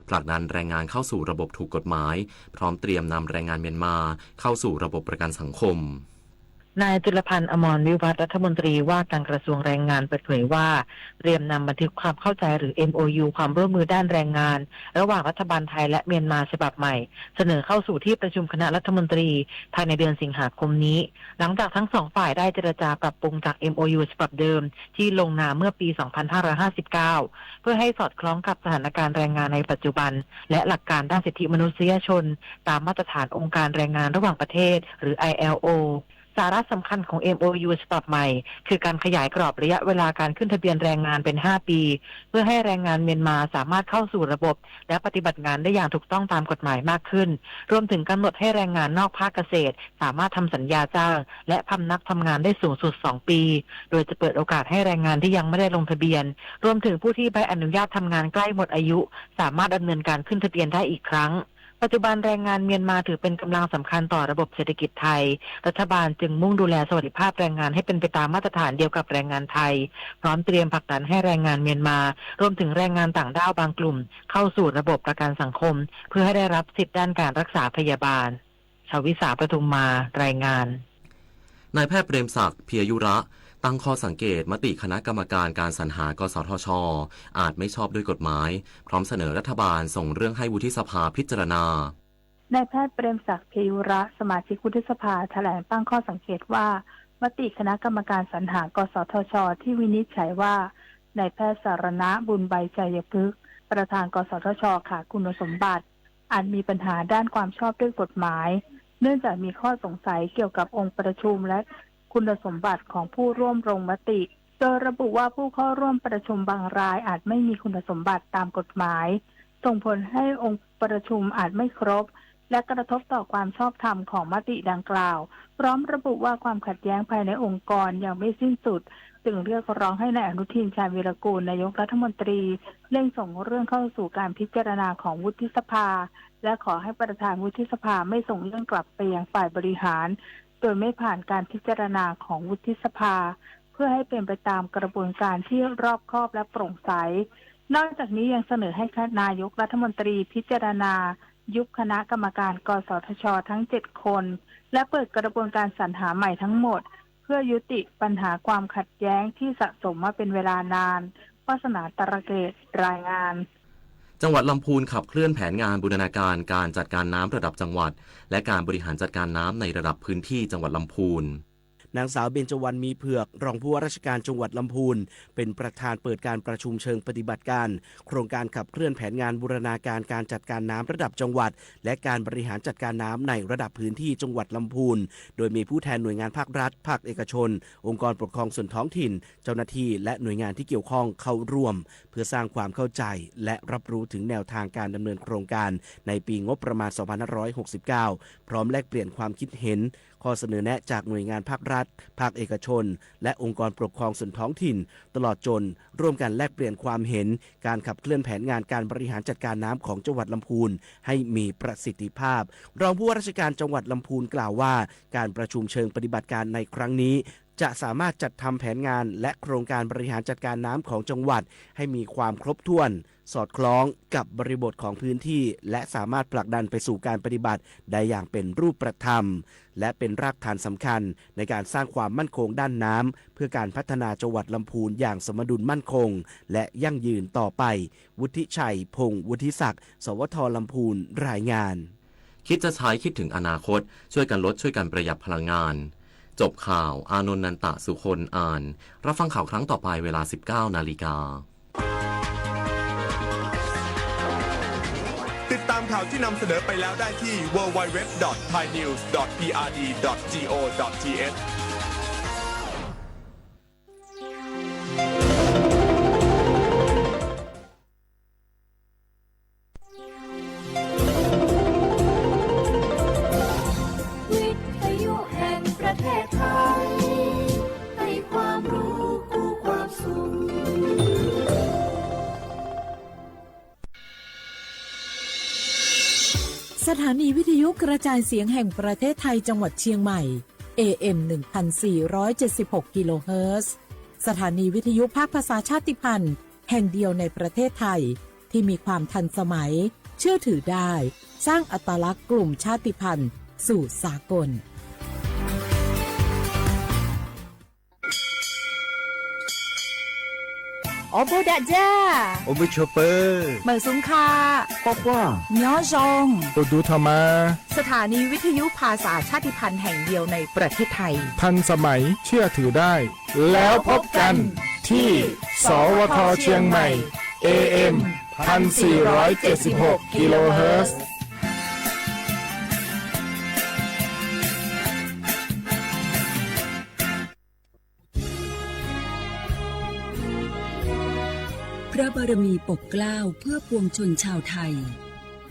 ผลักดันแรงงานเข้าสู่ระบบถูกกฎหมาย พร้อมเตรียมนำแรงงานเมียนมาเข้าสู่ระบบประกันสังคม นายจุลพันธ์ อมรวิวัฒน์ รัฐมนตรีว่าการกระทรวงแรงงานเปิดเผยว่า เตรียมนำบันทึกความเข้าใจหรือ เอ็ม โอ ยู ความร่วมมือด้านแรงงาน ระหว่างรัฐบาลไทยและเมียนมาฉบับใหม่ เสนอเข้าสู่ที่ประชุมคณะรัฐมนตรี ภายในเดือนสิงหาคมนี้ หลังจากทั้งสองฝ่ายได้เจรจาปรับปรุงจาก เอ็ม โอ ยู ฉบับเดิม ที่ลงนามเมื่อปี สองพันห้าร้อยห้าสิบเก้า เพื่อให้สอดคล้องกับสถานการณ์แรงงานในปัจจุบัน และหลักการด้านสิทธิมนุษยชน ตามมาตรฐานองค์การแรงงานระหว่างประเทศ หรือ ไอ แอล โอ สาระสำคัญของ เอ็ม โอ ยู ฉบับใหม่ คือการขยายกรอบระยะเวลาการขึ้นทะเบียนแรงงานเป็น ห้า ปี เพื่อให้แรงงานเมียนมาสามารถเข้าสู่ระบบ และปฏิบัติงานได้อย่างถูกต้องตามกฎหมายมากขึ้น รวมถึงกำหนดให้แรงงานนอกภาคเกษตร สามารถทำสัญญาจ้าง และพำนักทำงานได้สูงสุด สอง ปี โดยจะเปิดโอกาสให้แรงงานที่ยังไม่ได้ลงทะเบียน รวมถึงผู้ที่ใบอนุญาตทำงานใกล้หมดอายุ สามารถดำเนินการขึ้นทะเบียนได้อีกครั้ง ปัจจุบันแรงงานเมียนมาถือเป็นกำลังสำคัญต่อระบบเศรษฐกิจไทย รัฐบาลจึงมุ่งดูแลสวัสดิภาพแรงงานให้เป็นไปตามมาตรฐานเดียวกับแรงงานไทย พร้อมเตรียมผลักดันให้แรงงานเมียนมา รวมถึงแรงงานต่างด้าวบางกลุ่ม เข้าสู่ระบบประกันสังคม เพื่อให้ได้รับสิทธิด้านการรักษาพยาบาล ชวิสา ประทุมมา รายงาน นายแพทย์เปรมศักดิ์ เพียยุระ ตั้งข้อสังเกตมติคณะกรรมการการสรรหา กสทช อาจไม่ชอบด้วยกฎหมาย พร้อมเสนอรัฐบาลส่งเรื่องให้วุฒิสภาพิจารณา นายแพทย์เปรมศักดิ์ เพียยุระ สมาชิกวุฒิสภา แถลงตั้งข้อสังเกตว่า มติคณะกรรมการสรรหา กสทช ที่วินิจฉัยว่า นายแพทย์สรณะ บุญใบ ชัยพฤกษ์ ประธาน กสทช ขาดคุณสมบัติ อันมีปัญหาด้านความชอบด้วยกฎหมาย เนื่องจากมีข้อสงสัยเกี่ยวกับองค์ประชุมและคุณสมบัติของผู้ร่วมลงมติ โดยระบุว่าผู้เข้าร่วมประชุมบางรายอาจไม่มีคุณสมบัติตามกฎหมาย ส่งผลให้องค์ประชุมอาจไม่ครบ และกระทบต่อความชอบธรรมของมติดังกล่าว พร้อมระบุว่าความขัดแย้งภายในองค์กรยังไม่สิ้นสุด จึงเรียกร้องให้นายอนุทิน ชาญวีรกูล นายกรัฐมนตรี เร่งส่งเรื่องเข้าสู่การพิจารณาของวุฒิสภา และขอให้ประธานวุฒิสภาไม่ส่งเรื่องกลับไปยังฝ่ายบริหาร โดยไม่ผ่านการพิจารณาของวุฒิสภา เพื่อให้เป็นไปตามกระบวนการที่รอบคอบและโปร่งใส นอกจากนี้ยังเสนอให้นายกรัฐมนตรีพิจารณายุบคณะกรรมการ กสทช ทั้ง เจ็ด คน และเปิดกระบวนการสรรหาใหม่ทั้งหมด เพื่อยุติปัญหาความขัดแย้งที่สะสมมาเป็นเวลานาน วาสนา ตระเกต รายงาน จังหวัดลำพูนขับเคลื่อนแผนงานบูรณาการการจัดการน้ำระดับจังหวัด และการบริหารจัดการน้ำในระดับพื้นที่จังหวัดลำพูน นางสาวเบญจวรรณ มีเผือก รองผู้ว่าราชการจังหวัดลำพูน เป็นประธานเปิดการประชุมเชิงปฏิบัติการ โครงการขับเคลื่อนแผนงานบูรณาการการจัดการน้ำระดับจังหวัด และการบริหารจัดการน้ำในระดับพื้นที่จังหวัดลำพูน โดยมีผู้แทนหน่วยงานภาครัฐ ภาคเอกชน องค์กรปกครองส่วนท้องถิ่น เจ้าหน้าที่ และหน่วยงานที่เกี่ยวข้องเข้าร่วม เพื่อสร้างความเข้าใจ และรับรู้ถึงแนวทางการดำเนินโครงการในปีงบประมาณ สองพันห้าร้อยหกสิบเก้า พร้อมแลกเปลี่ยนความคิดเห็น ข้อเสนอแนะจากหน่วยงานภาครัฐ ภาคเอกชน และองค์กรปกครองส่วนท้องถิ่น ตลอดจนร่วมกันแลกเปลี่ยนความเห็นการขับเคลื่อนแผนงานการบริหารจัดการน้ำของจังหวัดลำพูนให้มีประสิทธิภาพ รองผู้ว่าราชการจังหวัดลำพูนกล่าวว่า การประชุมเชิงปฏิบัติการในครั้งนี้ จะสามารถจัดทำแผนงานและโครงการบริหารจัดการน้ำของจังหวัดให้มีความครบถ้วน สอดคล้องกับบริบทของพื้นที่ และสามารถผลักดันไปสู่การปฏิบัติได้อย่างเป็นรูปธรรม และเป็นรากฐานสำคัญในการสร้างความมั่นคงด้านน้ำ เพื่อการพัฒนาจังหวัดลำพูนอย่างสมดุลมั่นคง และยั่งยืนต่อไป วุฒิชัย พงศ์วุฒิศักดิ์ สวท ลำพูน รายงาน คิดจะใช้คิดถึงอนาคต ช่วยกันลดช่วยกันประหยัดพลังงาน จบข่าว อานนท์ นันตะสุคน อ่าน รับฟังข่าวครั้งต่อไปเวลา สิบเก้านาฬิกา ติดตามข่าวที่นำเสนอไปแล้วได้ที่ ดับเบิลยู ดับเบิลยู ดับเบิลยู ดอท ไทยนิวส์ ดอท พีอาร์ดี ดอท จี โอ ดอท ที เอช วิทยุแห่งประเทศไทย ให้ความรู้คู่ความสุข สถานีวิทยุกระจายเสียงแห่งประเทศไทยจังหวัดเชียงใหม่ เอ เอ็ม หนึ่งพันสี่ร้อยเจ็ดสิบหก กิโลเฮิรตซ์ สถานีวิทยุภาคภาษาชาติพันธุ์แห่งเดียวในประเทศไทย ที่มีความทันสมัย เชื่อถือได้ สร้างอัตลักษณ์กลุ่มชาติพันธุ์สู่สากล Os puag dam ja, os mej tshuav pawg, mawm xub kha, quaj quaj, nyob zoo, ua duv tho mas. สถานีวิทยุภาษาชาติพันธุ์แห่งเดียวในประเทศไทย ทันสมัย เชื่อถือได้ แล้วพบกันที่ สวท เชียงใหม่ เอ เอ็ม พันสี่ร้อยเจ็ดสิบหก กิโลเฮิรตซ์ พระบารมีปกเกล้าเพื่อปวงชนชาวไทย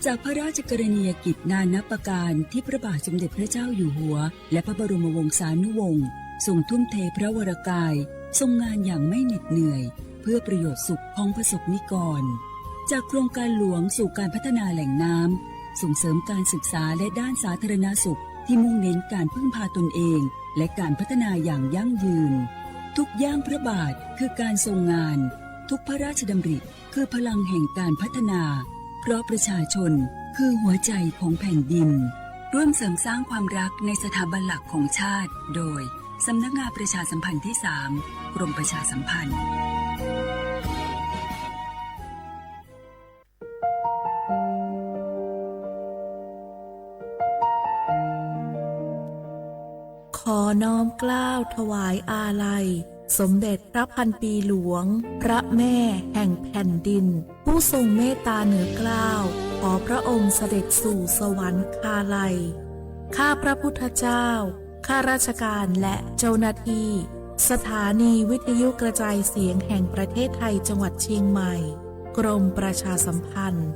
จากพระราชกรณียกิจนานับประการที่พระบาทสมเด็จพระเจ้าอยู่หัว และพระบรมวงศานุวงศ์ทรงทุ่มเทพระวรกาย ทรงงานอย่างไม่เหน็ดเหนื่อย เพื่อประโยชน์สุขของประสบนิกร จากโครงการหลวงสู่การพัฒนาแหล่งน้ำ ส่งเสริมการศึกษาและด้านสาธารณสุขที่มุ่งเน้นการพึ่งพาตนเอง และการพัฒนาอย่างยั่งยืน ทุกย่างพระบาทคือการทรงงาน ทุกพระราชดำริคือพลังแห่งการพัฒนา เพราะประชาชนคือหัวใจของแผ่นดิน ร่วมเสริมสร้างความรักในสถาบันหลักของชาติ โดย สำนักงานประชาสัมพันธ์ที่สาม กรมประชาสัมพันธ์ ขอน้อมเกล้าถวายอาลัย สมเด็จพระพันปีหลวง พระแม่แห่งแผ่นดิน ผู้ทรงเมตตาเหนือเกล้า ขอพระองค์เสด็จสู่สวรรคาลัย ข้าพระพุทธเจ้า ข้าราชการและเจ้าหน้าที่ สถานีวิทยุกระจายเสียงแห่งประเทศไทยจังหวัดเชียงใหม่ กรมประชาสัมพันธ์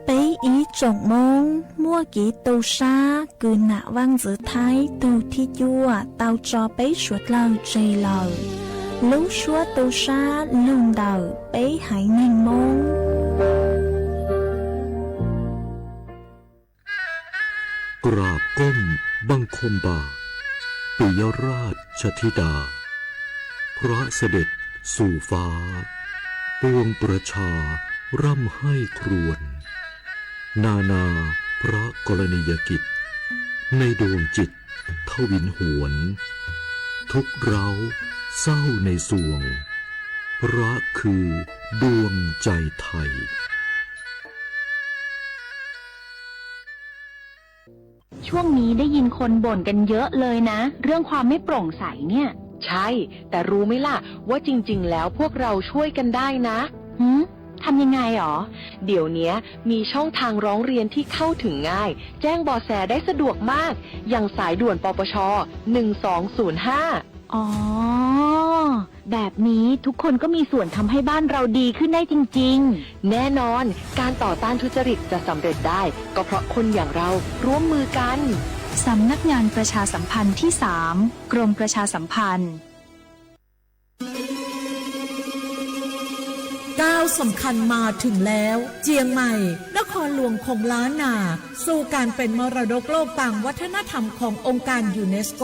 Peb ib tsoom Hmoob muaj kev tu sab kws nam vaj ntxwv Thaib tug thib cuaj tau tso peb suav dlawg tseg lawm. Lub suab tu sab lug ntawm peb haiv neeg Hmoob. กราบก้มบังคมบาท ปิยราชธิดา พระเสด็จสู่ฟ้า ปวงประชาร่ำไห้ครวญ นานาพระกรณียกิจ ในดวงจิตทวินหวน ทุกข์ร้าวเศร้าในสวง พระคือดวงใจไทย ช่วงนี้ได้ยินคนบ่นกันเยอะเลยนะ เรื่องความไม่โปร่งใสเนี่ย ใช่ แต่รู้ไหมล่ะ ว่าจริงๆ แล้วพวกเราช่วยกันได้นะ หืม ทำยังไงหรอ เดี๋ยวเนี้ยมีช่องทางร้องเรียนที่เข้าถึงง่าย แจ้งเบาะแสได้สะดวกมาก อย่างสายด่วน ปปช หนึ่งสองศูนย์ห้า อ๋อ แบบนี้ทุกคนก็มีส่วนทำให้บ้านเราดีขึ้นได้จริงๆ แน่นอน การต่อต้านทุจริตจะสำเร็จได้ ก็เพราะคนอย่างเราร่วมมือกัน สำนักงานประชาสัมพันธ์ที่สาม กรมประชาสัมพันธ์ ก้าวสำคัญมาถึงแล้ว เจียงใหม่ นครหลวงของล้านนา สู่การเป็นมรดกโลกตามวัฒนธรรมขององค์การยูเนสโก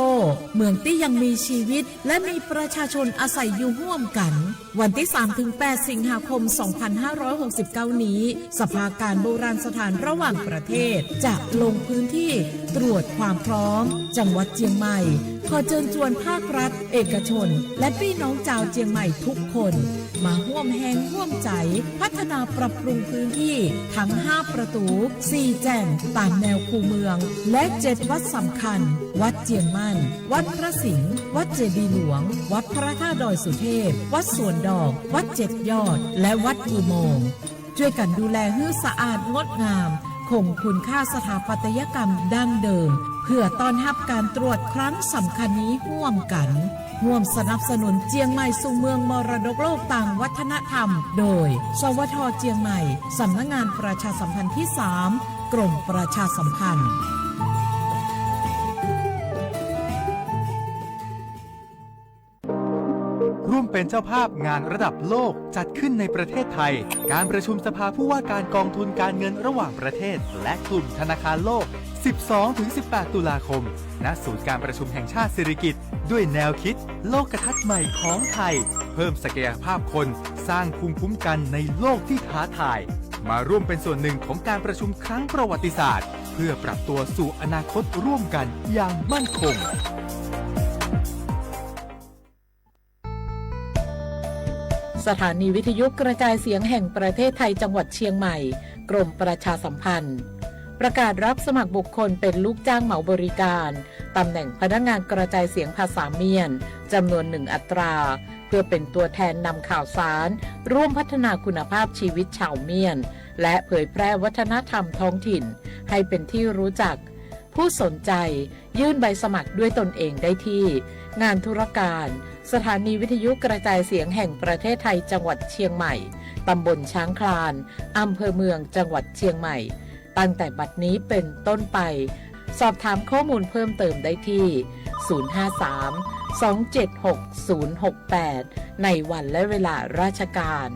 เมืองที่ยังมีชีวิต และมีประชาชนอาศัยอยู่ร่วมกัน วันที่สามถึงแปด สิงหาคม สองพันห้าร้อยหกสิบเก้า นี้ สภาการโบราณสถานระหว่างประเทศ จะลงพื้นที่ตรวจความพร้อม จังหวัดเจียงใหม่ ขอเชิญชวนภาครัฐ เอกชน และพี่น้องชาวเจียงใหม่ทุกคน มาร่วมแฮงร่วมใจ พัฒนาปรับปรุงพื้นที่ทั้งห้าประตู สี่แจ่ง ตามแนวคูเมือง และเจ็ดวัดสำคัญ วัดเจียงมั่น วัดพระสิงห์ วัดเจดีย์หลวง วัดพระธาตุดอยสุเทพ วัดสวนดอก วัดเจ็ดยอด และวัดอุโมงค์ ช่วยกันดูแลให้สะอาดงดงาม คงคุณค่าสถาปัตยกรรมดั้งเดิม เพื่อต้อนรับการตรวจครั้งสำคัญนี้ร่วมกัน ร่วมสนับสนุนเจียงใหม่สู่เมืองมรดกโลกตามวัฒนธรรม โดย สวท เจียงใหม่ สำนักงานประชาสัมพันธ์ที่สาม กรมประชาสัมพันธ์ ร่วมเป็นเจ้าภาพงานระดับโลกจัดขึ้นในประเทศไทย การประชุมสภาผู้ว่าการกองทุนการเงินระหว่างประเทศ และกลุ่มธนาคารโลก สิบสองถึงสิบแปด ตุลาคม ณ ศูนย์การประชุมแห่งชาติสิริกิติ์ ด้วยแนวคิด โลกทัศน์ใหม่ของไทย เพิ่มศักยภาพคน สร้างภูมิคุ้มกันในโลกที่ท้าทาย มาร่วมเป็นส่วนหนึ่งของการประชุมครั้งประวัติศาสตร์ เพื่อปรับตัวสู่อนาคตร่วมกันอย่างมั่นคง สถานีวิทยุกระจายเสียงแห่งประเทศไทยจังหวัดเชียงใหม่ กรมประชาสัมพันธ์ ประกาศรับสมัครบุคคลเป็นลูกจ้างเหมาบริการ ตำแหน่งพนักงานกระจายเสียงภาษาเมียน จำนวนหนึ่งอัตรา เพื่อเป็นตัวแทนนำข่าวสาร ร่วมพัฒนาคุณภาพชีวิตชาวเมียน และเผยแพร่วัฒนธรรมท้องถิ่น ให้เป็นที่รู้จัก ผู้สนใจยื่นใบสมัครด้วยตนเองได้ที่ งานธุรการ สถานีวิทยุกระจายเสียงแห่งประเทศไทยจังหวัดเชียงใหม่ ตำบลช้างคลาน อำเภอเมืองจังหวัดเชียงใหม่ ตั้งแต่บัดนี้เป็นต้นไป สอบถามข้อมูลเพิ่มเติมได้ที่ ศูนย์ห้าสาม สองเจ็ดหก ศูนย์หกแปด ในวันและเวลาราชการ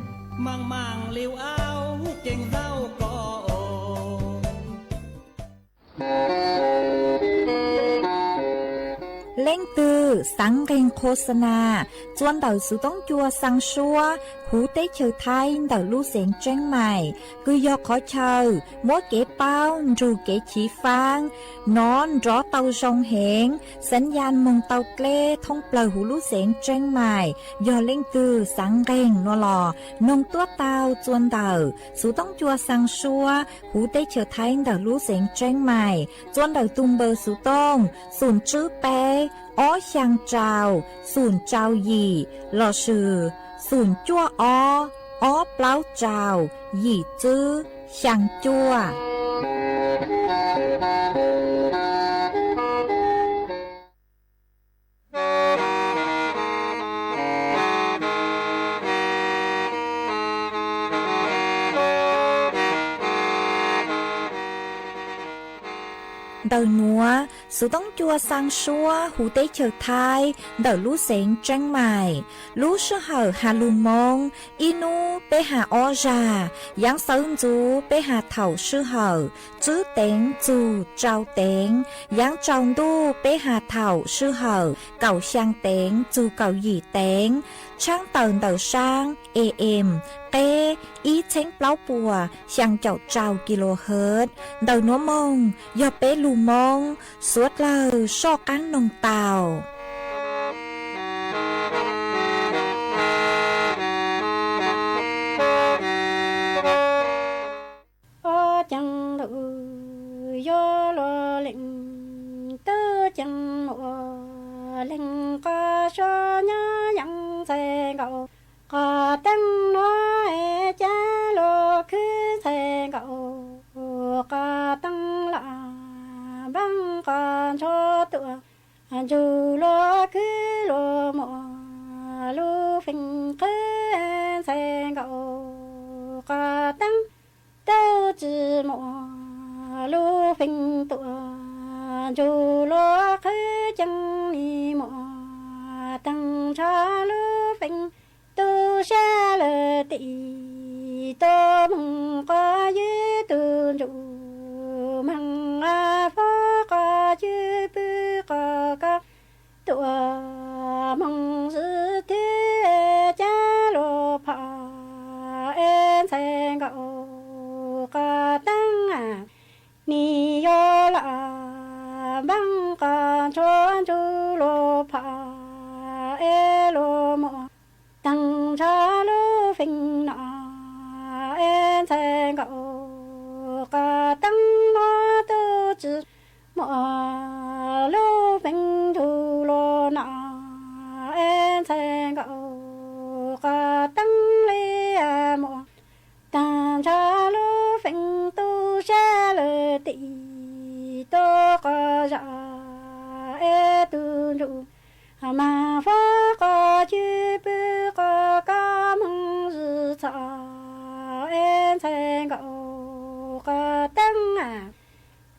Leej twg xaav nqeeg khos xas nas txua ntawm xuv toob cua xaa suab huv teb chaws Thaib ntawm lub xeev Tseeb Mais, kws yog qhov chaw muab kev paub nrug kev chiv faab nov nrov tau zoo heev, xaav yaj moog tau dleb thoob plawg huv lub xeev Tseeb Mais. Yog leej twg xaav nqeeg no los noog tuab tau txua ntawm xuv toob cua xaa suab huv teb chaws Thaib ntawm lub xeev Tseeb Mais, txua ntawm tug npawb xuv tooj xoom tswb peb ob xyaa rau xoom rau yim lossis xoom cuaj ob ob plaub rau yim tswb xyaa cuaj. Ntawm nuav, xuv toob cua xaa suab huv teb chaws Thaib ntawm lub xeev Tseeb Mais, lub sij hawm has lug Moob ib nub peb has ob zag, yaav xawv ntxuv peb has thaum sij hawm tswb teev txug tsau teev, yaav tsau ntuj peb has thaum sij hawm kaum xyaa teev txug kaum yim teev, tshaab tawm ntawm saab A M qeb ib txheeb plaub puas xyaa caum rau kilohertz. Ntawm nuav moog yog peb lug Moob suav dlawg soj qaab noog tau. Ob ceev lug yuav luag leej, tub ceev muaj leej, qhov suav nyob yeej ntxhais nkaus, qhov teeb nuav cab luag khwb ntxhais nkaus, qhov teeb lam npaab qhov ntshuab tuaj, ntsug luag khwb luag muaj lub feem qhwb ntxhais nkaus, qhov teeb tub tsi muaj lub feem tuaj, ntsug luag qhwb ceev li muaj teeb ntsha lub feem, tub sab lawm tim tuaj moog qhov ywg tug ntsuj, moog fob qhov ywg pw qhov koj, tuaj moog zwm thwb cab luag phom es ntxhais nkaus, qhov teeb nim yog lam npaab qhov ntshuab ntsug luag phom es luag muaj teeb ntsha lub feem no es ntxhais nkaus, qhov teeb nuav tub tsi muaj lub feem ntsug luag no es ntxhais nkaus, qhov teeb le muaj teeb ntsha lub feem, tub sab lawm tim tuaj qhov zam es tug ntsuj, maag fob qhov cwj pw qhov koj moog zwm txhom es ntxhais nkaus, qhov teeb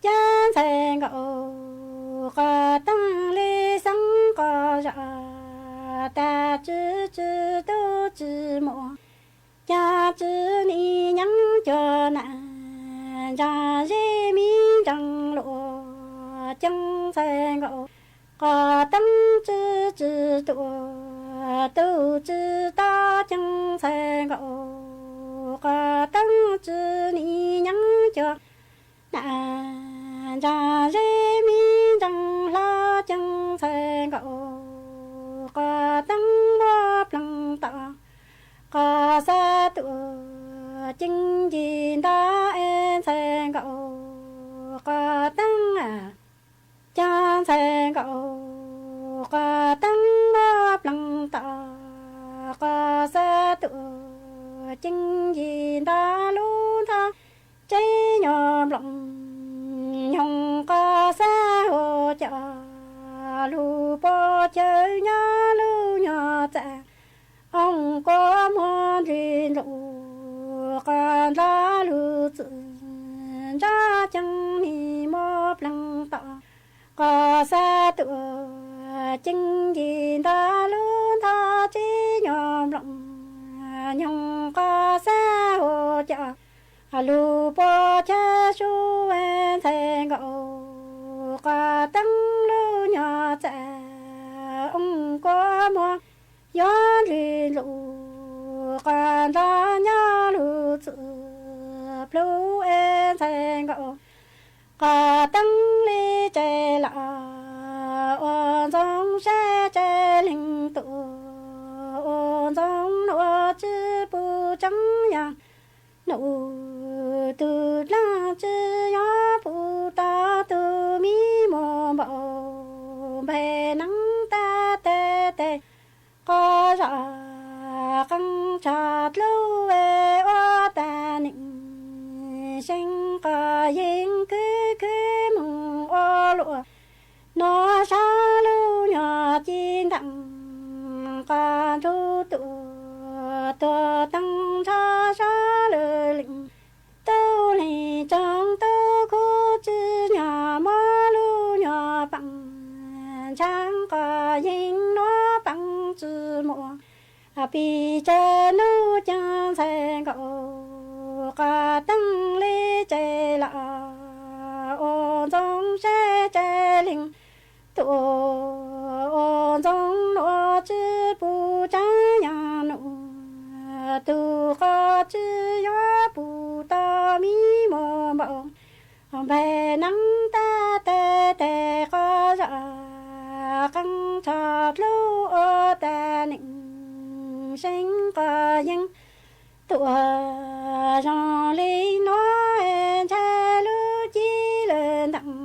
cab ntxhais nkaus, qhov teeb le xeeb qhov zam tag, tsi tsi tub tsi muaj, cab tsi nim nyeeb cuag nam, ntsaag zeb miv ntsaag luj ceeb ntxhais nkaus, qos teeb tsw tsi tuaj, tus tsi tob ceeb ntxhais nkaus, qos teeb tsw nim nyeeb cuag na, ntsa zeb mi ntseej hlob ceeb ntxhais nkaus, qos teeb muab pleev tom, qos xav tuaj ceeb ncig nta es ntxhais nkaus, qos teeb ceeb ntxhais nkaus, qos teeb muab pleev tom, qos xav tuaj ceeb ncig nta lub nthos tsev nyuag nploos, nyoog qos xav ua cas lub pob chaw nyob lub nyuag txaj, oo kua muag ntlig ntsuj qos ntag lug txwm, ntsa ceeb nim muab pleev tom, qos xav tuaj ceeb ncig nta lub nthos tsev nyuag nploos, nyoog qos xav ua cas lub pob chaw sub ntxhais nkaus, qos teeb lub nyuag txaj, oo kua muag yuav ntlig ntsuj qos ntag nyob lug txwm plhu es ntxhais nkaus, qos teeb li tsev los ua ntxoov saib tsev leeg tuaj, ua ntxoov nuav tsi pum tseeb yog nuav, tug dlaab tsi yuav pum tau tug mi muag npaum, npeg neeb tab teg tes qos zam qeej tshaj dlub ua tag neeg, seev qos yeeg khwv khwv moog ua luam, nuav sab lub nyuag ci ntaam qos ntsug tuaj, tuag teeg ntsha sab lwm leej, tub leeg tsoog tub khub tsi nyog muab lub nyuag peem, ntshav qos yeeg nuav peem tsi muaj, pis tsawg nub ceeb ntxhais nkaus, qos teeb li tsev los ua ntxoov saib tsev leeg tuaj, ua ntxoov nuav tsi pum tseeb yog nuav, tug qos tsi yuav pum tau mi muag npaum, npeg neeb tab teg tes qos zam qeej tshaj dlub ua tag neeg, seev qos yeeg tuaj zoo li nuav, ntshai lub ci lwm ntaam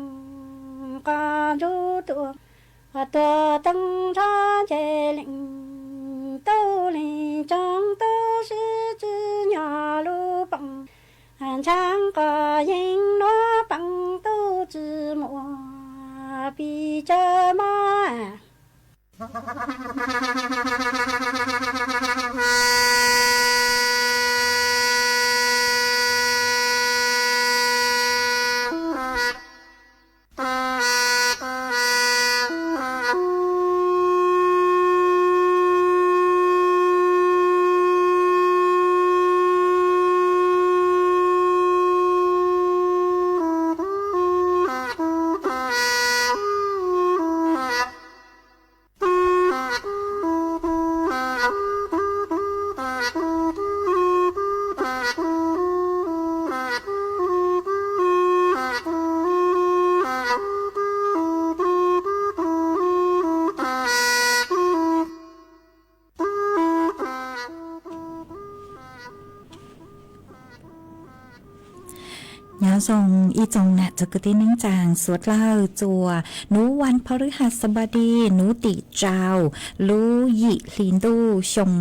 qos ntsug tuaj, tuag teeg ntsha tsev leej, tub leeg tsoog tub sib tsi nyog lub peem, ntshav qos yeeg nuav peem tub tsi muaj, pis tsawg mob. Nyob zoo ib tsoom nam txiv kwv tij neej tsaa suav dlawg, txuas nub vas phas lwb has xab npab di nub tim rau lub yim hli ntuj xyoo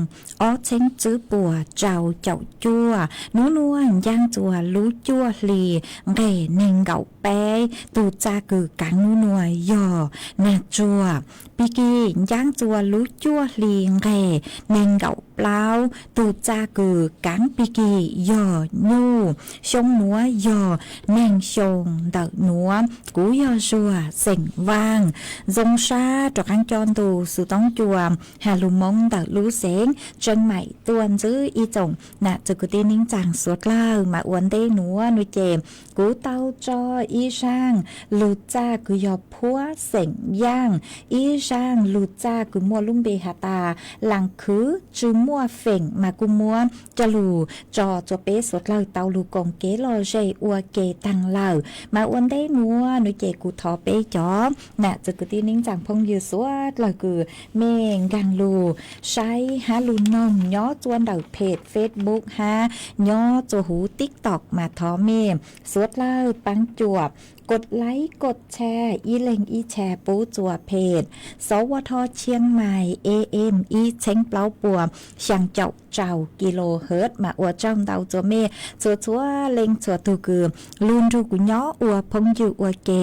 ob txheeb tsib puas rau caum cuaj, nub nuav ncaaj txuas lub cuaj hli nqeg neeg nkaum peb. Tug txaj kws kaav nub nuav yog nag Tsuag, Pig Kig ncaab txua lub cuaj hli nqeg neeg nkaum plaub. Tug txaj kws kaav Pig Kig yog nyuj, xyoob nuav yog neeg xyoo ntawm nuav. Kuv yog Zuag xeem Vaaj. Zoo sab rov qaab coj ntu xuv toob cua has lug Moob ntawm lub xeev Tseem Maim tuaj ntxiv ib tsoom nam txwv kwv tij neej tsaa suav dlawg. Mas ua ntej nuav nuav ces kuv tau tso ib zaaj lug txaj kws yog Phuab xeem Yaaj, ib zaaj lug txaj kws muaj lub npe has tas Laam Khwv Tsi Muaj Feem, mas kuv muab coj lug tso txua peb suav dlawg tau lug koom kev lom zem ua ke taag lawm. Mas ua ntej nuav nuav ces kuv thov peb cov nam txwv kwv tij neej tsaa phooj ywg suav dlawg kws mej nkaag lug saib hab lug noog nyob txua ntawm peg Facebook hab nyob txua huv TikTok mas thov mej suav dlawg paab cuam kod laib kod tshaj ib leeg ib tshaj pub txua peg Sawv Tho Tsheej Maim A M ib txheeb plaub puas xyaa caum rau kilohertz. Mas ua tsaug ntau txua mej txhua txhua leej txhua tug kws lug nrug kuv nyob ua phooj ywg ua ke.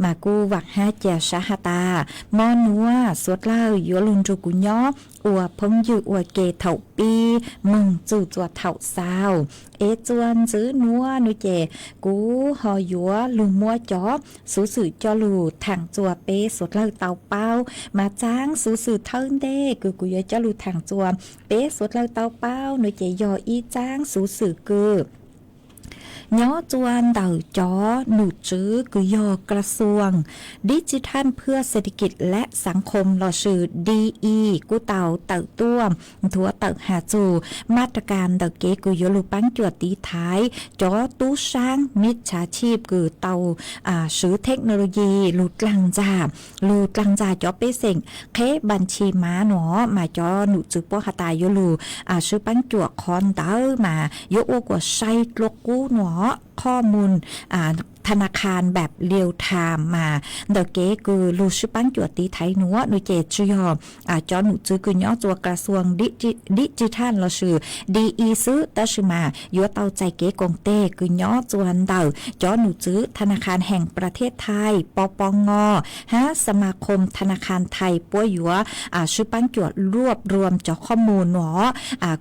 Mas kuv vaam hab ca sab has tas mo nuav suav dlawg yuav lug nrug kuv nyob ua phooj ywg ua ke thaum pib moog txug txua thaum xaus. Es txua ntxiv nuav nuav ces kuv ho yuav lug muab cov xuv xwm coj lug thaam txua peb suav dlawg tau paub. Mas txaab xuv xwm thawj ntej kws kuv yuav coj lug thaam txua peb suav dlawg tau paub nuav ces yog ib txaab xuv xwm kws nyob txua ntawm cov num tswv kws yog กระทรวงดิจิทัลเพื่อเศรษฐกิจและสังคม lossis D E kuj tau tawm tuaj nthuav tawm has txug maj ras kas ntawm kev kws yuav lug paab cuam tiv thaiv cov tub saab mib tshaav tshij kws tau swv thej no lo yis lug dlaag ntxag, lug dlaag ntxag cov pej xeem qheb npaj tshis mav nuav. Mas cov num tswv puab has tas yuav lug swb paab cuam qhov ntawd mas yuav ua kuas sai dlua qub nuav qhov moos tha na kha npab liu tham mas ntawm kev kws lug swb paab cuam tiv thaiv nuav nuav ces tsi yog cov num tswv kws nyob txua กระทรวงดิจิ ดิจิทัล lossis D E xwb, tab sis mas yuav tau txais kev koom teg kws nyob txua ntawm cov num tswv ธนาคารแห่งประเทศไทย P P Ng hab สมาคมธนาคารไทย puab yuav swb paab cuam รวบรวม cov qhov moos nuav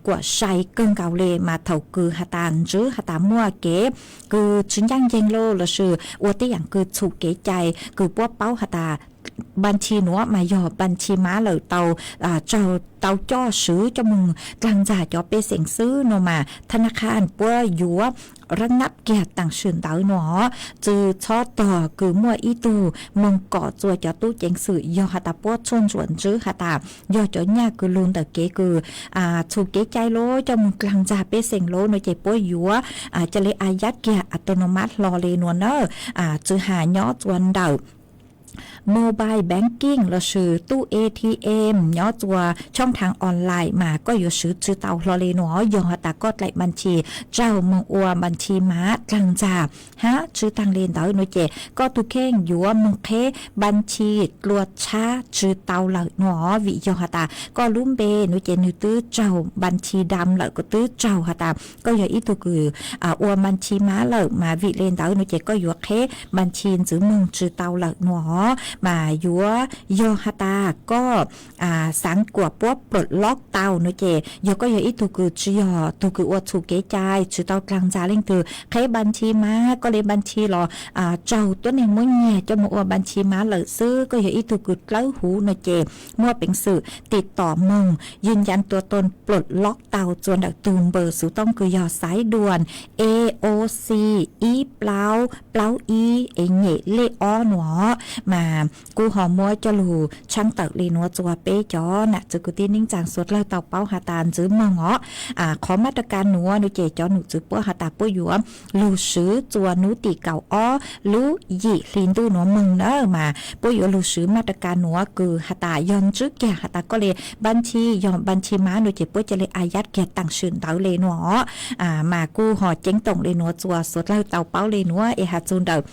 kuas sai kawg nkaus le mas thaum kws has tas ntswv has tas muaj kev kws tsi ncaaj nceeg lossis ua tej yaam kws txhum kev cai kws puab paub has tas npaj tshis nuav mas yog npaj tshis mav lawm tau tau coj swv coj moog dlaag ntxag cov pej xeem xwb nuav mas tha na kha puab yuav rab nab kiag taam sim ntawd nuav. Tsi txhob tog kws muaj ib tug moog kom txua cov tub ceev xwm yog has tas puab txhua ntsuam ntswv has tas yog cov nyaj kws lug ntawm kev kws txhum kev cai lov coj moog dlaag ntxag pej xeem lov nuav ces puab yuav ca le a yab kiag a to no mab hlo le nuav na. Tsi has nyob txua ntawm mobile banking lossis tuj A T M nyob txua choob thaav online mas koj yuav swv tsi tau hlo le nuav. Yog has tas koj dlaim npaj tshis tsaug moog ua npaj tshis mav dlaag ntxag hab tsi taag le ntawd nuav ces koj tug kheej yuav moog qheb npaj tshis dlua tshab tsi tau lawm nuav. Vim yog has tas koj lub npe nuav ces nwg twb tsaug npaj tshis dam lawm, koj twb tsaug has tas koj yog ib tug kws ua npaj tshis mav lawm mas vim le ntawd nuav ces koj yuav qheb npaj tshis ntxiv moog tsi tau lawm nuav. Mas yuav yog has tas koj xaav kuas puab ปลดล็อก tau nuav ces yog koj yog ib tug kws tsi yog tug kws ua txhum kev cai tsi tau dlaag ntxag leej twg qheb npaj tshis mav, koj le npaj tshis los tsaug tuab neeg muab nyiag coj moog ua npaj tshis mav lawm xwb, koj yog ib tug kws dlawb huv nuav ces muaj peev xwm tiv tom moog yws ncas tua toon ปลดล็อก tau txua ntawm tug npawb xuv tooj kws yog xaiv duam A O C ib plaub plaub ib es nyem lej ob nuav. Mas kuv ho muab coj lug tshaab tawm le nuav txua peb cov nam txwv kwv tij neej tsaa suav dlawg tau paub has tas ntxiv moog os. Qhov maj ras kas nuav nuav ces cov num txwv puab has tas puab yuav lug swv txua nub tim kaum ob lub yim hli ntuj nuav moog na mas puab yuav lug swv maj ras kas nuav kws has tas yog ntswb kiag has tas koj le npaj tshis yog npaj tshis mav nuav ces puab ca le a yab kiag taam sim ntawd le nuav os. Mas kuj ho ceeb toom le nuav txua suav dlawg tau paub le nuav es has txug ntawm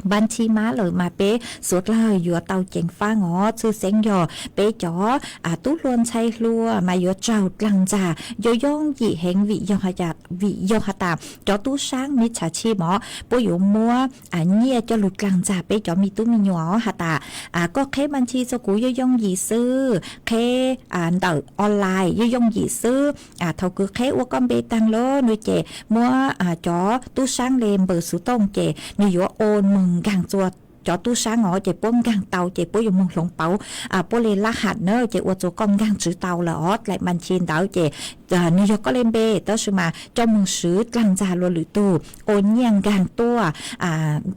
npaj tshis mav lawm mas peb suav dlawg yuav tau ceev faab os. Tshwj xeeb yog peb cov tub hluas ntxhais hluas mas yuav tsaug dlaag ntxag yoo yoo yim heev vim yog has tas cov tub saab mib tshaav tshij mov puab yuav muab nyiaj coj lug dlaag ntxag peb cov me tub me nyuam os has tas Koj qheb npa nthi rua kuv yooj yooj yim xwb, qheb ntawm online yooj yooj yim xwb. Thaum kws qheb ua koj npe taag lawm no ces muab cov tub saab le npawb xuv tooj ces nwg yuav ua moog nkaag rua cov tub saab os, ces puab nkaag tau ces puab yuav moog hloov pauv puab le lab ham na, ces ua rua koj nkaag tswv tau lawm os dlaim npa nthi ntawd ces nwg yog koj le npe tab sis mas coj moog swv dlaag nraag luas lwm tug, ua nyiaj nkaag tuaj,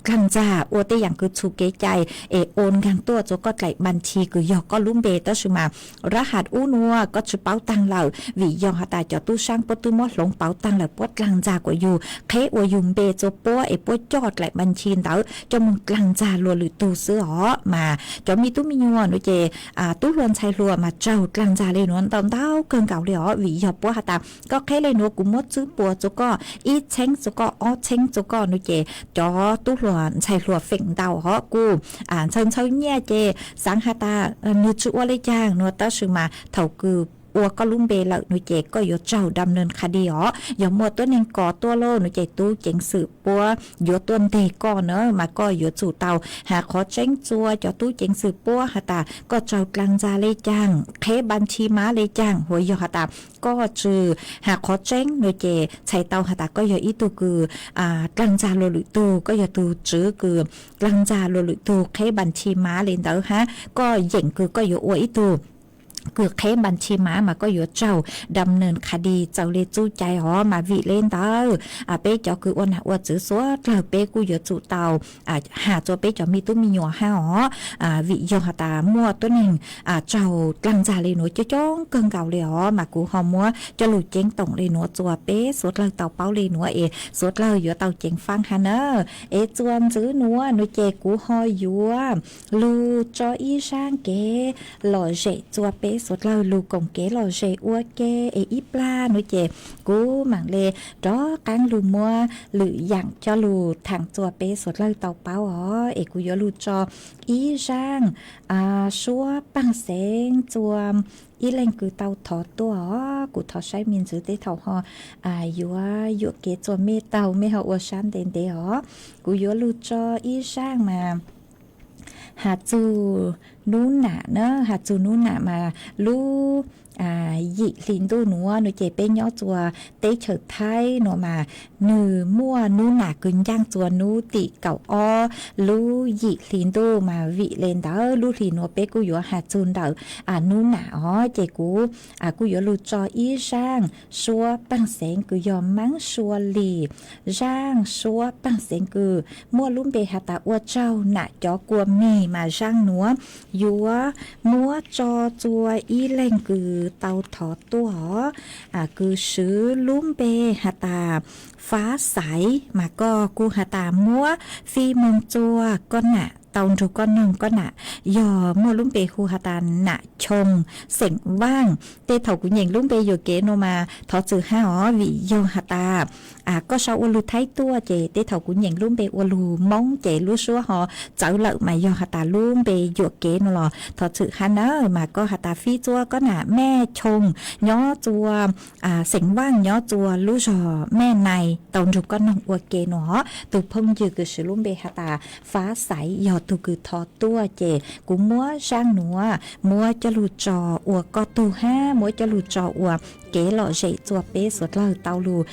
dlaag nraag ua tej yaam kws txhum kev cai es ua nkaag tuaj rua koj dlaim npa nthi kws yog koj lub npe tab sis mas lab ham ub nua koj tsi paub taag lawm vim yog has tas cov tub saab puab twb muab hloov pauv taag lawm, puab dlaag nraag kuas yug qheb ua yug npe rua puab es puab coj dlaim npa nthi ntawd coj moog dlaag nraag luas lwm tug xwb os. Mas cov me tub me nyuam no ces tub hluas ntxhais hluas mas tsaug dlaag nraag le nuav ntau ntau kawg nkaus le os vim yog puab has tas koj qheb le nuav kuv muab tswb puas rua koj, ib txheeb rua koj, ob txheeb rua koj no ces cov tub hluas ntxhais hluas feem ntau os kuj ntshaw ntshaw nyiaj ces xaav has tas nwg tsi ua le caag no tab sis mas thaum kws ua koj lub npe lawm no ces koj yuav raug dam neeg qha di os. Yog muaj tuab neeg kos tuaj lauj no ces tub ceev xwm puab yuav tuaj nteg koj na mas koj yuav tsum tau has qhov tseeb rua cov tub ceev xwm puab has tas koj raug dlaag nraag le caag, qheb npa nthi mav le caag, hos yog has tas koj tsi has qhov tseeb no ces txhais tau has tas koj yog ib tug kws dlaag nraag luas lwm tug, koj yog tug tswv kws dlaag nraag luas lwm tug qheb npa nthi mav le ntawd hab koj yeem kws koj yuav ua ib tug kws qheb npa nthi mav mas koj yuav raug dam neeg qha di txaus le txuj cai os. Mas vim le ntawd peb cov kws ua nam ua txwv suav dlawg peb kuj yuav tsum tau has rua peb cov me tub me nyuam hab os. Vim yog has tas muaj tuab neeg raug dlaag nraag le nuav coob coob kawg nkaus le os mas kuv ho muab coj lug ceeb toom le nuav rua peb suav dlawg tau paub le nuav es suav dlawg yuav tau ceev faab hab na. Es txuas ntxiv nuav no ces kuv ho yuav lug tso ib zaaj kev lom zem rua peb suav dlawg lug koom kev lom zem ua ke es ib plag no ces kuv maam le rov qaab lug muab lwm yaam coj lug thaam rua peb suav dlawg tau paub os. Es kuv yuav lug tso ib zaaj suab paaj xeev rua ib leeg kws tau thov tuaj os. Kuv thov saib me ntxwv tej thaum ho yuav yuam kev rua mej tau, mej ho ua sab ntev ntev os. Kuv yuav lug tso ib zaaj mas has txug nub nam na, has txug nub nam mas lub yim hli ntuj nuav no ces peb nyob rua teb chaws Thaib nuav mas nwg muaj nub nam kws ncaaj rua nub tim kaum ob lub yim hli ntuj mas vim le ntawd lub hli nuav peb kuj yuav has txug ntawm nub nam os. Ces kuv kuj yuav lug tso ib zaaj suab paaj xeev kws yog Maab Sua Lis. Zaaj suab paaj xeev kws muaj lub npe has tas ua tsaug nam cov kua mis mas zaaj nuav yuav muab tso rua ib leeg kws tau thov tuaj os, kws swv lub npe has tas Fab Xaiv mas koj kuj has tas muab fij moog rua koj nam tau nrug koj noog, koj nam yog muaj lub npe hu has tas Nam Choo xeem Vaaj. Tej thaum kuv nyeem lub npe yuam kev nuav mas thov txwm hab os vim yog has tas koj sau ua lug Thaib tuaj ces tej thaum kuv nyeem lub npe ua lug Moob ces lub suab ho txawv lawm mas yog has tas lub npe yuam kev nuav los thov txwm hab nawb. Mas koj has tas fij rua koj nam Mej Choo nyob rua xeem Vaaj nyob rua lub zog Mej Nais tau nrug koj noog ua ke nuav os. Tug phooj ywg kws swv lub npe has tas Fab Xaiv yog tug kws thov tuaj ces kuv muab zaaj nuav muab coj lug tso ua koj tug hab muab coj lug tso ua kev lom zem rua peb suav dlawg tau lug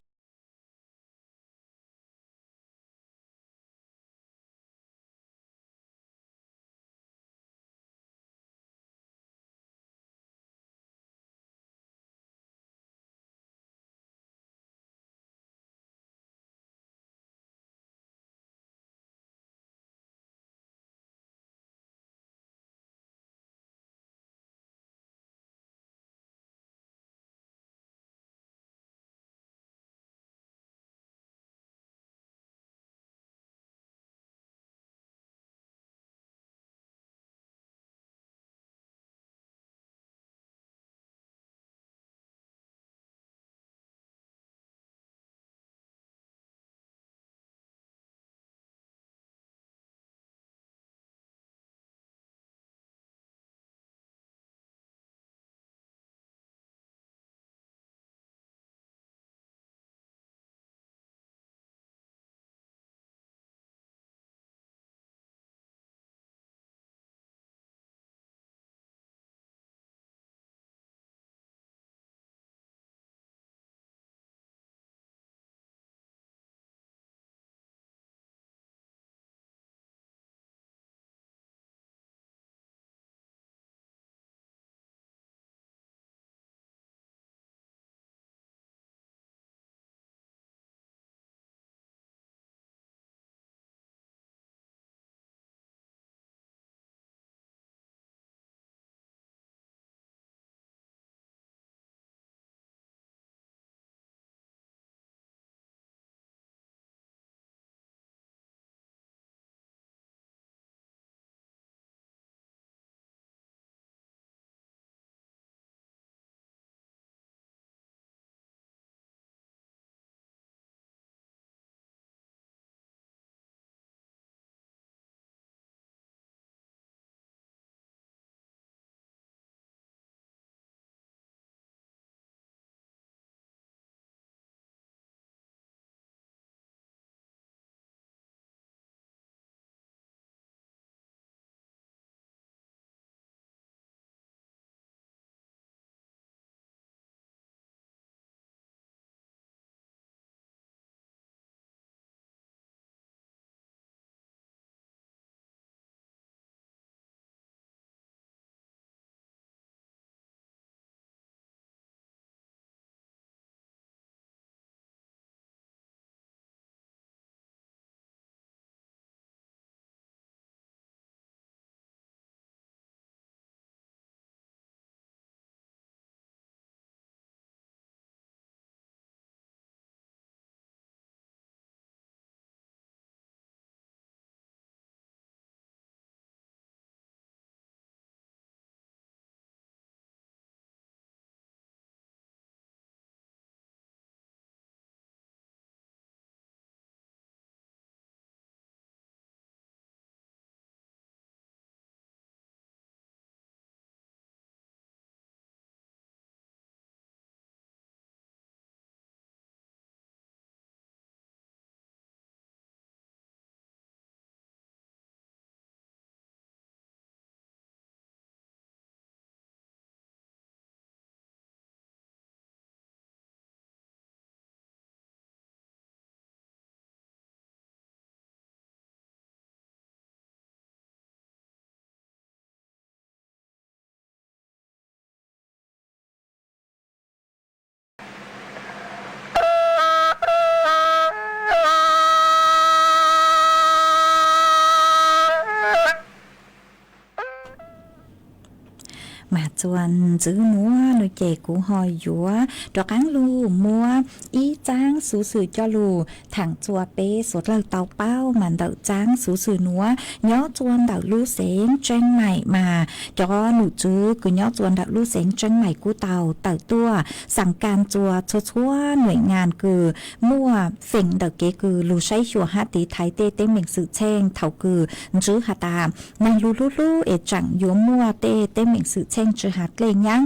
Mas txuas ntxwv nuav no ces kuv ho yuav rov qaab lug muab ib txaab xuv xwm coj lug thaam txuas peb suav dlawg tau paub. Mas ntawm txaab xuv xwm nuav nyob txuas ntawm lub xeev Tseeb Maim mas cov num tswv kws nyob txuas ntawm lub xeev Tseeb Maim kuj tau tawm tuaj xaam kas txuas txhua txhua nuam nyaas kws muaj feem ntawm kev kws lug saib xyuas hab tiv thaiv tej teeb meem xwm txheej thaum kws ntswv has tas naag lug hlub hlub es tseem yuav muaj tej teeb meem xwm txheej tsi has dlej nyaab,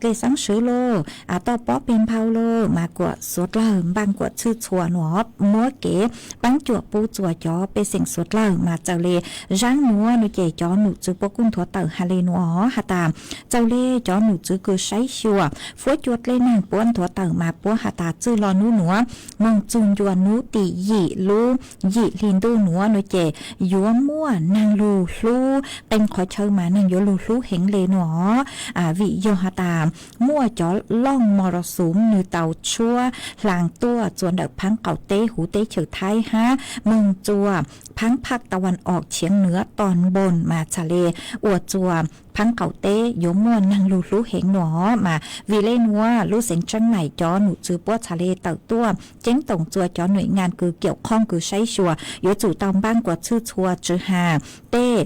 dlej xaab swv lauj, toj pob peg nphau lauj, mas kuam suav dlawg npaaj kuam txhwj txhua nuav muab kev paab cuam pub txuas cov pej xeem suav dlawg. Mas txawm le zaab nuav no ces cov num tswv puab kuj nthuav tawm has le nuav has tas txawm le cov num tswv kws saib xyuas fuab cua dlej naag puab nthuav tawm mas puab has tas txwj lo nub nuav moog txug ncua nub tim yim lub yim hli ntuj nuav no ces yuav muaj naag lug hlub, qee qhov chaw mas naag yuav lug hlub heev le nuav. Vim yog has tas muaj cov looj mos ros xum nwg tau tshuab hlaas tuaj txuas ntawm phaab qaum teb huv teb chaws Thaib hab moog txuas phaab phaj ta vas os chivv nuav tos npoos mas txhaj le ua txuas phaab qaum teb yuav muaj naag lug hlub heev nuav. Mas vim le nuav lub xeev Tseeb Maim cov num tswv puab txhaj le tawm tuaj ceeb toom txuas cov nuam nyaas kws kiaum qhooj kws saib xyuas yuav tsum tau npaaj kuam txhwj txhua tsi has tej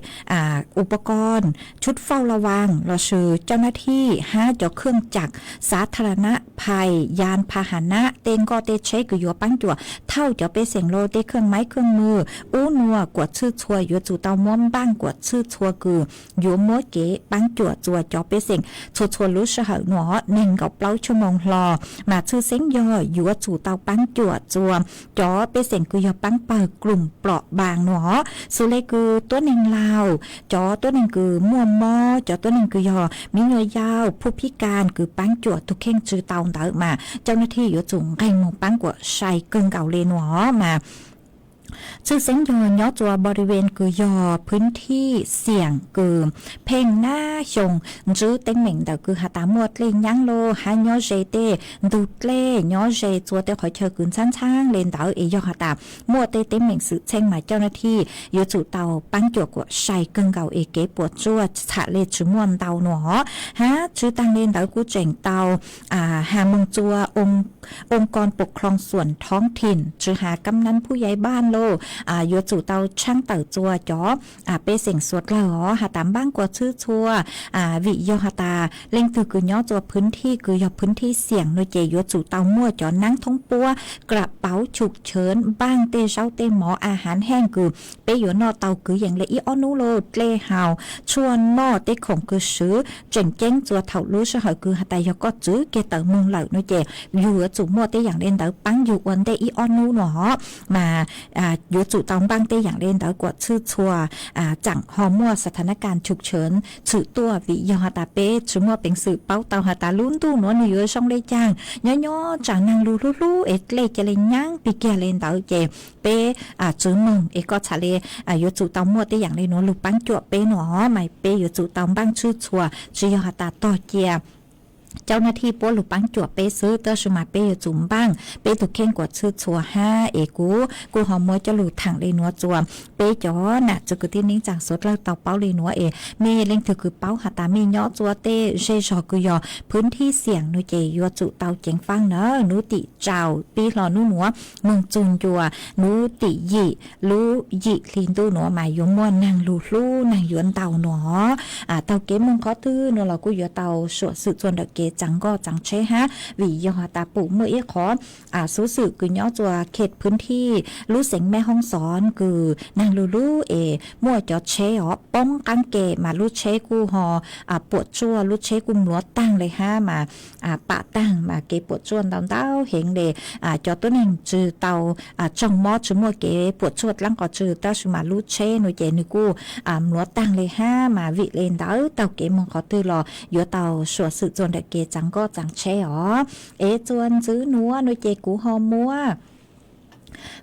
ua pov koj tshub fauj la vaas los sis caj nab thij hab cov khwj cam xav tha ra na phais yas pha has na tej nkoj tej tsheb kws yuav paab cuam thauj cov pej xeem los tej khwj maib khwj mwg ub nuav kuam txhwj txhua yuav tsum tau muab npaaj kuam txhwj txhua kws yuav muab kev paab cuam txuas cov pej xeem txhua txhua lub sij hawm nuav neeg nkaum plaub tshuaj moos hlo. Mas tshwj xeeb yog yuav tsum tau paab cuam txuas cov pej xeem kws yog paab pawg krum plom npaas nuav xws le kws tuab neeg Laus, cov tuab neeg kws muaj mob, cov tuab neeg kws yog miv nyuas yau phuj phib kas kws paab cuam tug kheej tsi tau ntawd mas caj nab thij yuav tsum nqeg moog paab kuam sai kawg nkaus le nuav. Mas tshwj xeeb yog nyob txuas npau li ven kws yog phwv thij xiam kws pheej nab xyoo ntswb teeb meem ntawm kws has tas muaj dlej nyaab los hab nyob ze tej ntug dlej nyob ze txua tej qhov chaw kws ntxhaab ntxhaab le ntawd es yog has tas muaj tej teeb meem xwm txheej mas caj nab thij yuav tsum tau paab cuam kuam sai kawg nkaus es kev puam tsuaj txhaj le tsi muaj ntau nuav. Hab tsi taag le ntawd kuj tseem tau has moog txua oo koj pov khlooj xuam thoob thim tsi has kab nab phuj yai npaaj lauj yuav tsum tau tshaab tawm txua cov pej xeem suav dlawg os has tas npaaj kuam txhwj txhua. Vim yog has tas leej twg kws nyob txua phwv thij kws yog phwv thij xiam no ces yuav tsum tau muaj cov nab thoob puab kram pauv chum chawv npaaj tej zaub tej mov a hav heej kws peb yuav noj tau kwv yees le ib ob nub lauj dlej haus tshuaj noj tej khoom kws swv tseem ceeb txua thaum lub sij hawm kws has tas yog koj txwv kiag tawm moog lawm no ces yug yuav tsum muaj tej yaam le ntawd paab yug ua ntej ib ob nub nuav. Mas yuav tsum tau npaaj tej yaam le ntawd kuam txhwj txhua tseem ho muaj xav tha nab kas chum chawv tshwm tuaj vim yog has tas peb tsi muaj peev xwm paub tau has tas lub ntuj nuav nwg yuav zoo le caag. Nyob nyob tsaam naag lug hlub hlub es dlej ca le nyaab pig kiag le ntawd ces peb tsi moog es koj txhaj le yuav tsum tau muaj tej yaam le nuav lug paab cuam peb nuav mas peb yuav tsum tau npaaj txhwj txhua tsi yog has tas tog cia caj nab thij puab lug paab cuam peb xwb tab sis mas peb yuav tsum npaaj peb tug kheej kuam txhwj txhua hab es kuv kuj ho muab coj lug thaam le nuav txua peb cov nam txiv kwv tij neej tsaa suav dlawg tau paub le nuav es mej leej twg kws paub has tas mej nyob txua tej zej zog kws yog phwv thij xiam no ces yuav tsum tau ceev faaj na nub tim tsaus pib hlo nub nuav moog txug ncua nub tim yim lub yim hli ntuj nuav mas yuav muaj naag lug hlub naag yuav ntau nuav. Taug kev moog qhov twg nuav los kuj yuav tau suam xwm txua ntawm kev tsaa nkoj tsaa tsheb hab vim yog has tas pum muaj ib qhov xuv xwm kws nyob txua khe phwv thij lub xeev Meb Hoob Xov kws naag lug lub es muaj cov tsheb os poob qaab ke mas lub tsheb kuj ho puam tsuaj lub tsheb kuj mluav taag le hab mas pam taag mas kev puam tsuaj ntau ntau heev le. Cov tuab neeg tsi tau tsaug mob tsi muaj kev puam tsuaj dlaab qhov tsi tab sis mas lub tsheb nuav ces nwg kuj mluav taag le hab mas vim le ntawd taug kev moog qhov twg los yuav tau suam xwm txua ntawm kev tsaa nkoj tsaa tsheb os. Es txua ntxwv nuav no ces kuv ho muab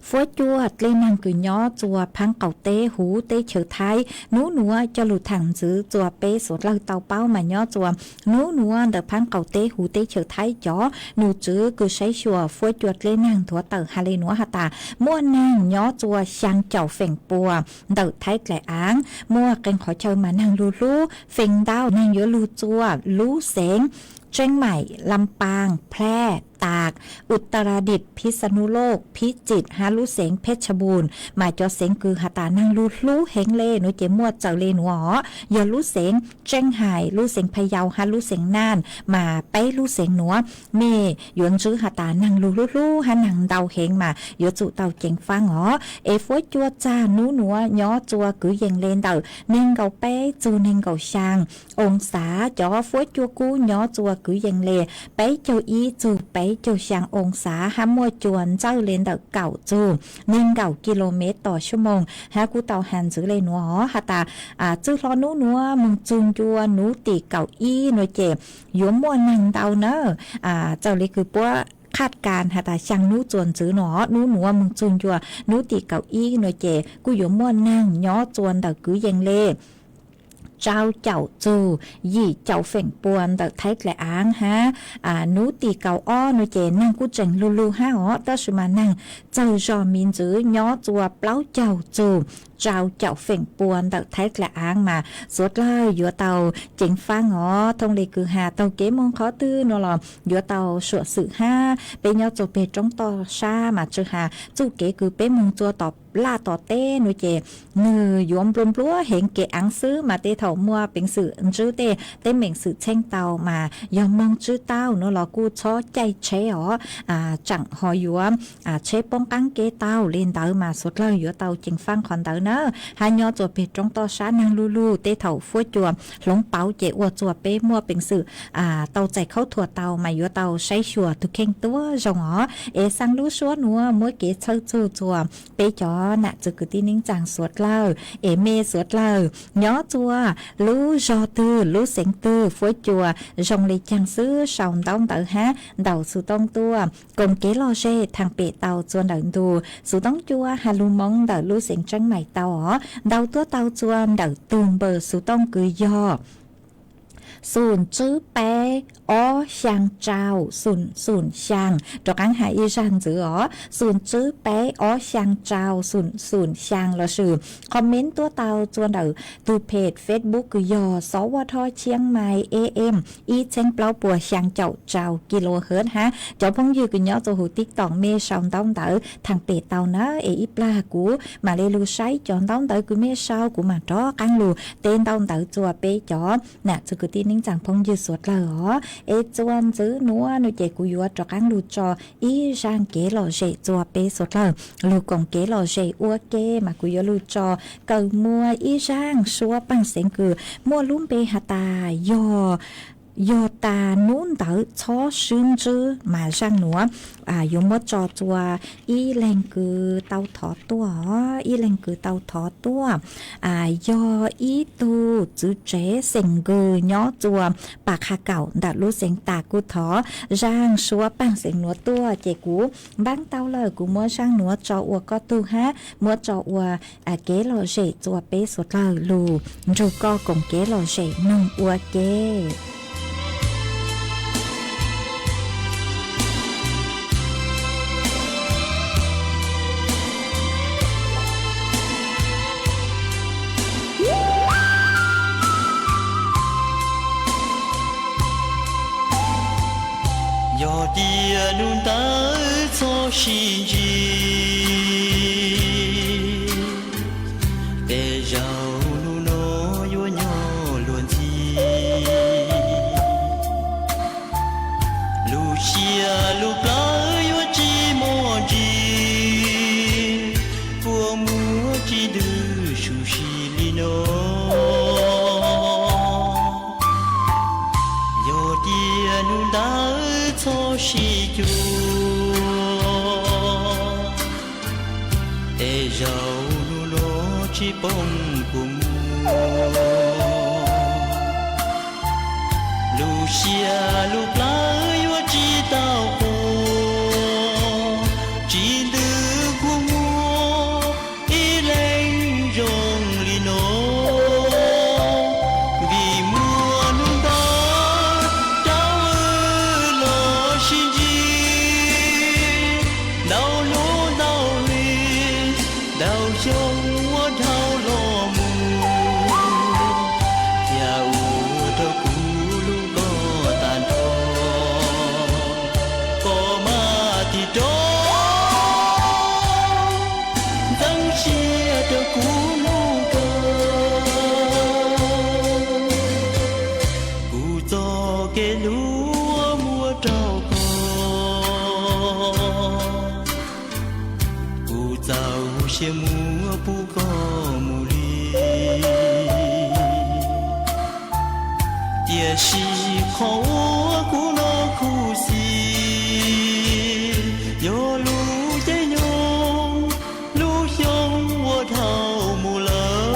Fuab Cua dlej neeg kws nyob txua phaab qaum teb huv teb chaws Thaib, nub nuav coj lug thaam ntxiv txua peb suav dlawg tau paub mas nyob txua nub nuav ntawm phaab qaum teb huv teb chaws Thaib cov num tswv kws saib xyuas Fuab Cua dlej neeg nthuav tawm has le nuav has tas muaj neeg nyob txua xyaa caum feem pua ntawm Thaib dlaim aav, muaj qee qhov chaw mas neeg lug hlub feem ntau, neeg yuav lug txua lub xeev Tseeb Maim, Lam Paaj, Plhaaj, Taak, Utaradit, Phij Xa Nus Loj, Phij Txit hab lub xeev Phej Tshaj Npum, mas cov xeev kws has tas neeg lug hlub heev le nuav ces muaj txawm le nuav os, yog lub xeev Tseeb Hais, lub xeev Pha Yau hab lub xeev Naaj, mas peb lub xeev nuav mej yuav ntsib has tas neeg lug hlub hlub hab neeg ntau heev mas yuav tsum tau ceev faab os. Es Fuab Cua txag nub nuav nyob txua kwv yees le ntawm neeg nkaum peb txug neeg nkaum xyaa oo xav, cov Fuab Cua kub nyob txua kwv yees le peb caug ib txug peb caug xyaa oo xav hab muaj cua ntxawj le ntawm kaum txug neeg nkaum kis lus mev tom xuab moos hab kuj tau has ntxiv le nuav os has tas txwj hlo nub nuav moog txug ncua nub tim kaum ib nuav ces yuav muaj neeg ntau nawb. Txawm le kws puab qhaj kas has tas xyaa nub txuas ntxiv nuav, nub nuav moog txug ncua nub tim kaum ib nuav ces kuj yuav muaj neeg nyob txua ntawm kwv yees le rau caum txug yim caum feem pua ntawm Thaib dlaim aav hab nub tim kaum ob nuav ces neeg kuj tseem lug lug hab os, tab sis mas neeg txawg zog me ntsis nyob txua plaub caug txug rau caum feem pua ntawm Thaib dlaim aav mas suav dlawg yuav tau ceev faab os. Thooj le kws has taug kev moog qhov twg nuav los yuav tau suam xwm hab. Peb nyob txua peg roob toj sab mas tsi has txuj kev kws peb moog txua tom laj tom teb nuav ces nwg yuav nplua nplua heev kev aav xwb mas tej thaum muaj peev xwm ntsib tej teeb meem xwm txheej tau mas yog moog tsib tau nuav los kuj txhob caij tsheb os, tseem ho yuav tsheb poob qaab kev tau le ntawd mas suav dlawg yuav tau ceev faab qhov ntawd na. Hab nyob txua peg roob toj sab neeg lug lug tej thaum Fuab Cua hloov pauv ces ua txua peb muaj peev xwm tau txais khaub thuas tau mas yuav tau saib xyuas tug kheej tuab zoo os. Es xaa lub suab nuav muab kev txhawj txug txua peb cov nam txwv kwv tij neej tsaa suav dlawg, es mej suav dlawg nyob txua lub zog twg lub xeev twg Fuab Cua zoo le caag xwb sau ntaub ntawv hab ntaus xov tooj tuaj koom kev lom zem thaam pem tau txua ntawm ntu xov tooj cua has lug Moob ntawm lub xeev Tseeb Maim tau os. Ntaus tuaj tau txua ntawm tug npawb xov tooj kws yog xum tswb peb ob xyaa rau xum xum xyaa, rov qaab has ib zag ntxiv os, xum tswb peb ob xyaa rau xum xum xyaa lossis comment tuaj tau txua ntawm tug page Facebook kws yog Xov Vaj Thoj Tshiab Mais A M ib txheeb plaub puas xyaa caum rau kilohertz hab cov phooj ywg kws nyob txua huv TikTok mej sau ntaub ntawv thaam pem tau na, es ib plag kuv mam le lug saib cov ntaub ntawv kws mej sau kuv mam rov qaab lug teb ntaub ntawv txua peb cov nam txwv kwv tij neej tsaa phooj ywg suav dlawg os. Es txua ntxiv nuav nuav ces kuv yuav rov qaab lug tso ib zag kev lom zem txua peb suav dlawg lug koom kev lom zem ua ke mas kuv yuav lug tso kawm muaj ib zag suab paaj xeev kws muaj lub npe has tas yog, yog tas nub ntawd txhob swb ntswb mas zag nuav yuav muab tso txua ib leeg kws tau thov tuaj, ib leeg kws tau thov tuaj yog ib tug txwv tsev xeem Nkws nyob txua Pas Qha Kaum ntawm lub xeev Tas kuj thov zag suab paaj xeev nuav tuaj ces kuv npaab tau lawm kuv muab zag nuav tso ua koj tug hab muab tso ua kev lom zem txua peb suav dlawg lug nrug koj koom kev lom zem noog ua ke. Yog tias nub ntawd txhob sib ntsib, tej zaum nub no yuav nyob luag ntxhi. Lub siab lub plawv yuav tsis muaj ntsis, kua muag tsis ntws su si li no. Yog tias nub ntawd txhob sib cuag, tej zaum nub no tsis poob kua muag. Lub siab lub plawv yuav tsis tau quas, tsis ntws Cia muab pub koj mus li. Tiam sis qhov uas kuv hnov khuv xim yog lub caij nyoog lub xyoo uas dhau mus lawm.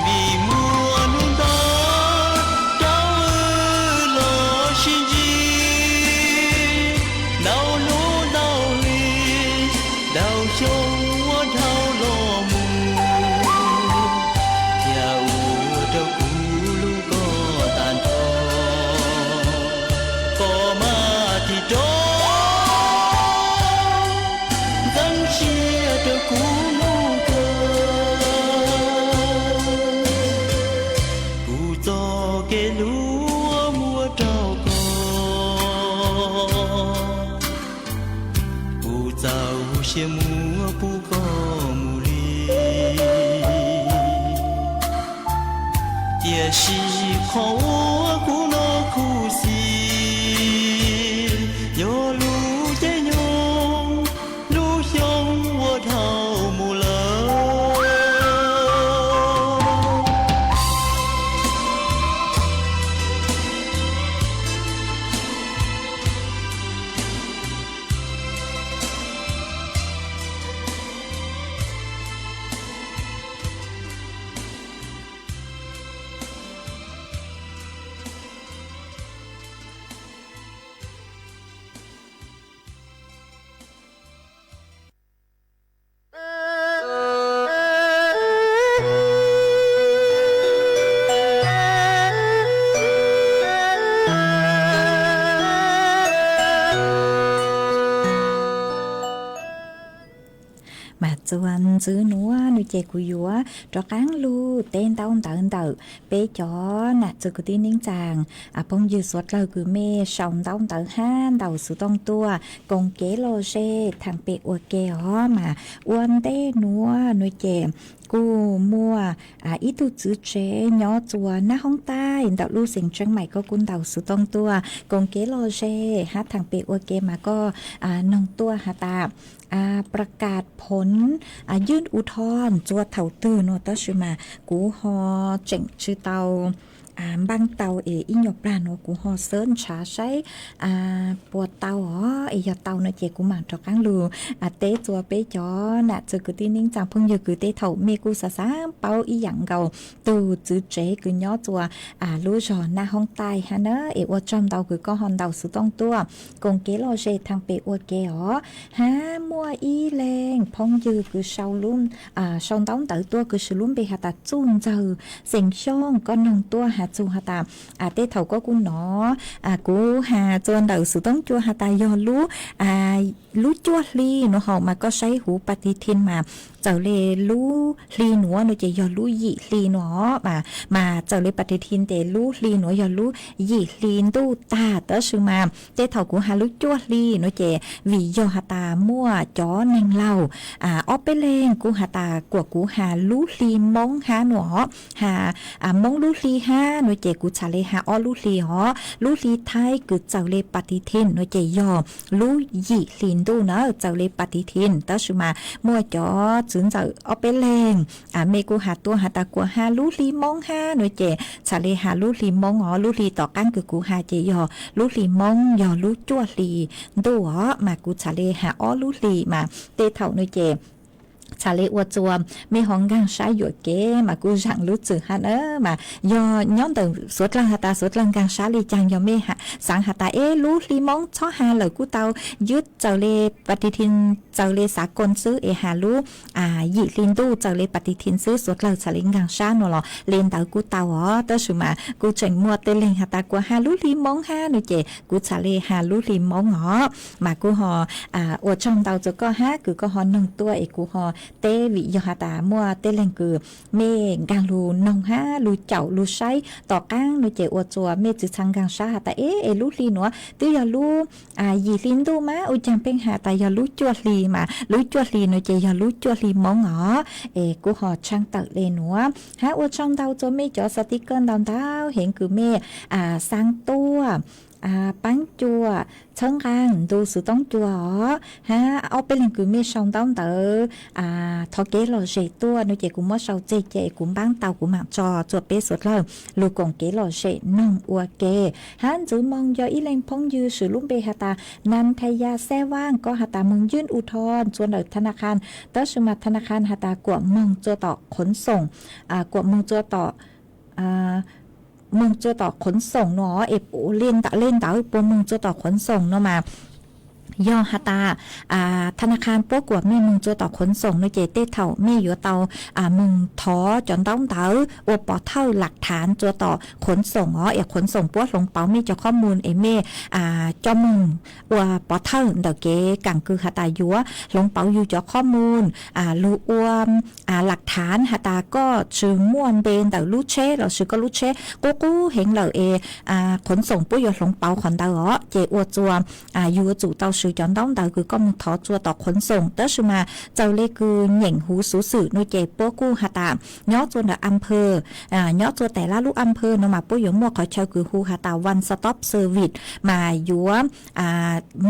Vim muaj hnub nto rau wb los sib ntsib, ntau hnub ntau hli ntau xyoo uas dhau los mus, thiaj ua rau kuv hlub koj tag nrho. Koj mas tig rov ntxeev siab rau kuv hnub kawg, kuv txoj kev hlub muab rau koj. Kuv txaus siab muab pub koj mus li. Tiam sis qhov uas kuv hnov khuv xim yog lub caij nyoog lub xyoo uas dhau mus lawm. Mas txuas ntxiv nuav nua ces kuv yuav rov qaab lug teb ntaub ntawv ntawm peb cov nam txwv kwv tij neej tsaa, phooj ywg suav dlawg kws mej sau ntaub ntawv hab ntaus xuv tooj tuaj koom kev lom zem thaam pem ua ke os. Mas ua ntej nuav nua ces kuj muaj ib tug txwv tsev nyob txuas nab hoob taij ntawm lub xeev Tseeb Maim, koj kuj ntaus xuv tooj tuaj koom kev lom zem hab thaam pem ua ke mas koj noog tuaj has tas ประกาศผลยื่นอุทธรณ์ txug thaum twg nua, tab sis mas kuv ho tseem tsi tau npaaj tau es ib nyuag plag nuav kuv ho search nrhav saib puas tau os. Es yog tau nua ces kuv maam rov qaab lug teb txuas peb cov nam txwv kwv tij neej tsaa phooj ywg kws tej thaum mej kuj xaav xaav paub ib yaam nkaus tug txwv tsev kws nyob txuas lub zog nab hoob taij hab na. Es ua tsaug ntau kws koj ho ntaus xuv tooj tuaj koom kev lom zem thaam pem ua ke os. Hab muaj ib leeg phooj ywg kws sau ntaub ntawv tuaj kws swv lub npe has tas Txuj Ntxawg, xeem Xyooj, koj noog tuaj has txug has tas tej thaum koj kuj nov kuv has txuas ntawm xuv tooj tuaj has tas yog lub cuaj hli nua, hos mas koj saib huv pas tiv thij mas txawm le lub hli nuav nua ces yog lub yim hli nua os. Mas txawm le pas tiv thij tes lub hli nuav yog lub yim hli ntuj tag, tab sis mas tej thaum kuv has lub cuaj hli nua ces vim yog has tas muaj cov neeg laug ob peb leeg kuj has tas kuas kuv has lub hli Moob hab nua os, has Moob lub hli hab nua ces kuv txhad le has ob lub hli os. Lub hli Thaib kws txawm le pas tiv thij nua ces yog lub yim hli ntuj na, txawm le pas tiv thij, tab sis mas muaj cov txwv ntxawm ob peb leeg mej kuj has tuaj has tas kuas has lub hli Moob hab nua ces txhad le has lub hli Moob os. Lub hli tom qaab kws kuv has ces yog lub hli Moob yog lub cuaj hli ntuj os, mas kuv txhad le has ob lub hli. Mas tej thaum nua ces txhad le ua txuas mej ho nkaag sab yuam kev mas kuj zaam lub txwm hab na. Mas yog nyob ntawm suav dlawg has tas suav dlawg nkaag sab le caag, yog mej xaav has tas eb lub hli Moob txhob has lawm kuj tau, ywb txaws le pas ti thin, txaws le xav koos xwb es has lub yim hli ntuj txaws le pas ti thin xwb, suav dlawg txhad le nkaag sab no los le ntawd kuj tau os. Tab sis mas kuj tseem muaj tej leeg has tas kuas has lub hli Moob hab no ces kuv txhad le has lub hli Moob os. Mas kuj ho ua tsaug ntau rua koj hab kws koj ho noog tuaj es kuv ho teb, vim yog has tas muaj tej leeg kws mej nkaag lug noog hab lug caum lug saib tom qaab no ces ua txuas mej tsi txhad nkaag sab has tas eb es lub hli nuav twb yog lub yim hli ntuj mas ua caag pheej has tas yog lub cuaj hli, mas lub cuaj hli no ces yog lub cuaj hli Moob os. Es kuj ho tshaaj tawm le nuav hab ua tsaug ntau rua mej cov sticker ntau ntau heev kws mej xaa tuaj, paab cuam, txhawb nqaa ntu xuv toob cua os. Hab ob peb leeg kws mej sau ntaub ntawv thov kev lom zem tuaj no ces kuv muab sau tseg ca es kuv npaab tau kuv maam tso rua peb suav dlawg lug koom kev lom zem noog ua ke. Hab ntxiv moog yog ib leeg phooj ywg swm lub npe has tas Nan Thaya Xeeb Vaaj, koj has tas moog ywj u thoo rua ntawm tha na khan, tab sis mas tha na khan has tas kuam moog rua tom khuv xoom, kuam moog rua tom moog rua tom khuv xoom no es le ntawd puab moog rua tom khuv xoom no mas yog has tas tha na khan puab kuam mej moog rua tom khuv xoom no ces tej thaum mej yuav tau moog thov cov ntaub ntawv ua pov thawj lam thaav rua tom khuv xoom os, es khuv xoom puab hloov pauv mej cov khob moos es mej coj moog ua pov thawj ntawm kev kaam kws has tas yuav hloov pauv yug cov khob moos lug ua lam thaav has tas koj tsi muaj npe ntawm lub tsheb lossis koj lub tsheb qub qub heev lawm es khuv xoom puab yuav hloov pauv qhov ntawd os. Ces ua txuas yug yuav tsum tau swv cov ntaub ntawv kws koj moog thov rua tom khuv xoom, tab sis mas txawm le kws nyeem huv xuv xwm no ces puab kuj has tas nyob rua ntawm am pha, nyob rua tes lab lub am pha no mas puab yuav muaj qhov chaw kws hu has tas one stop service mas yuav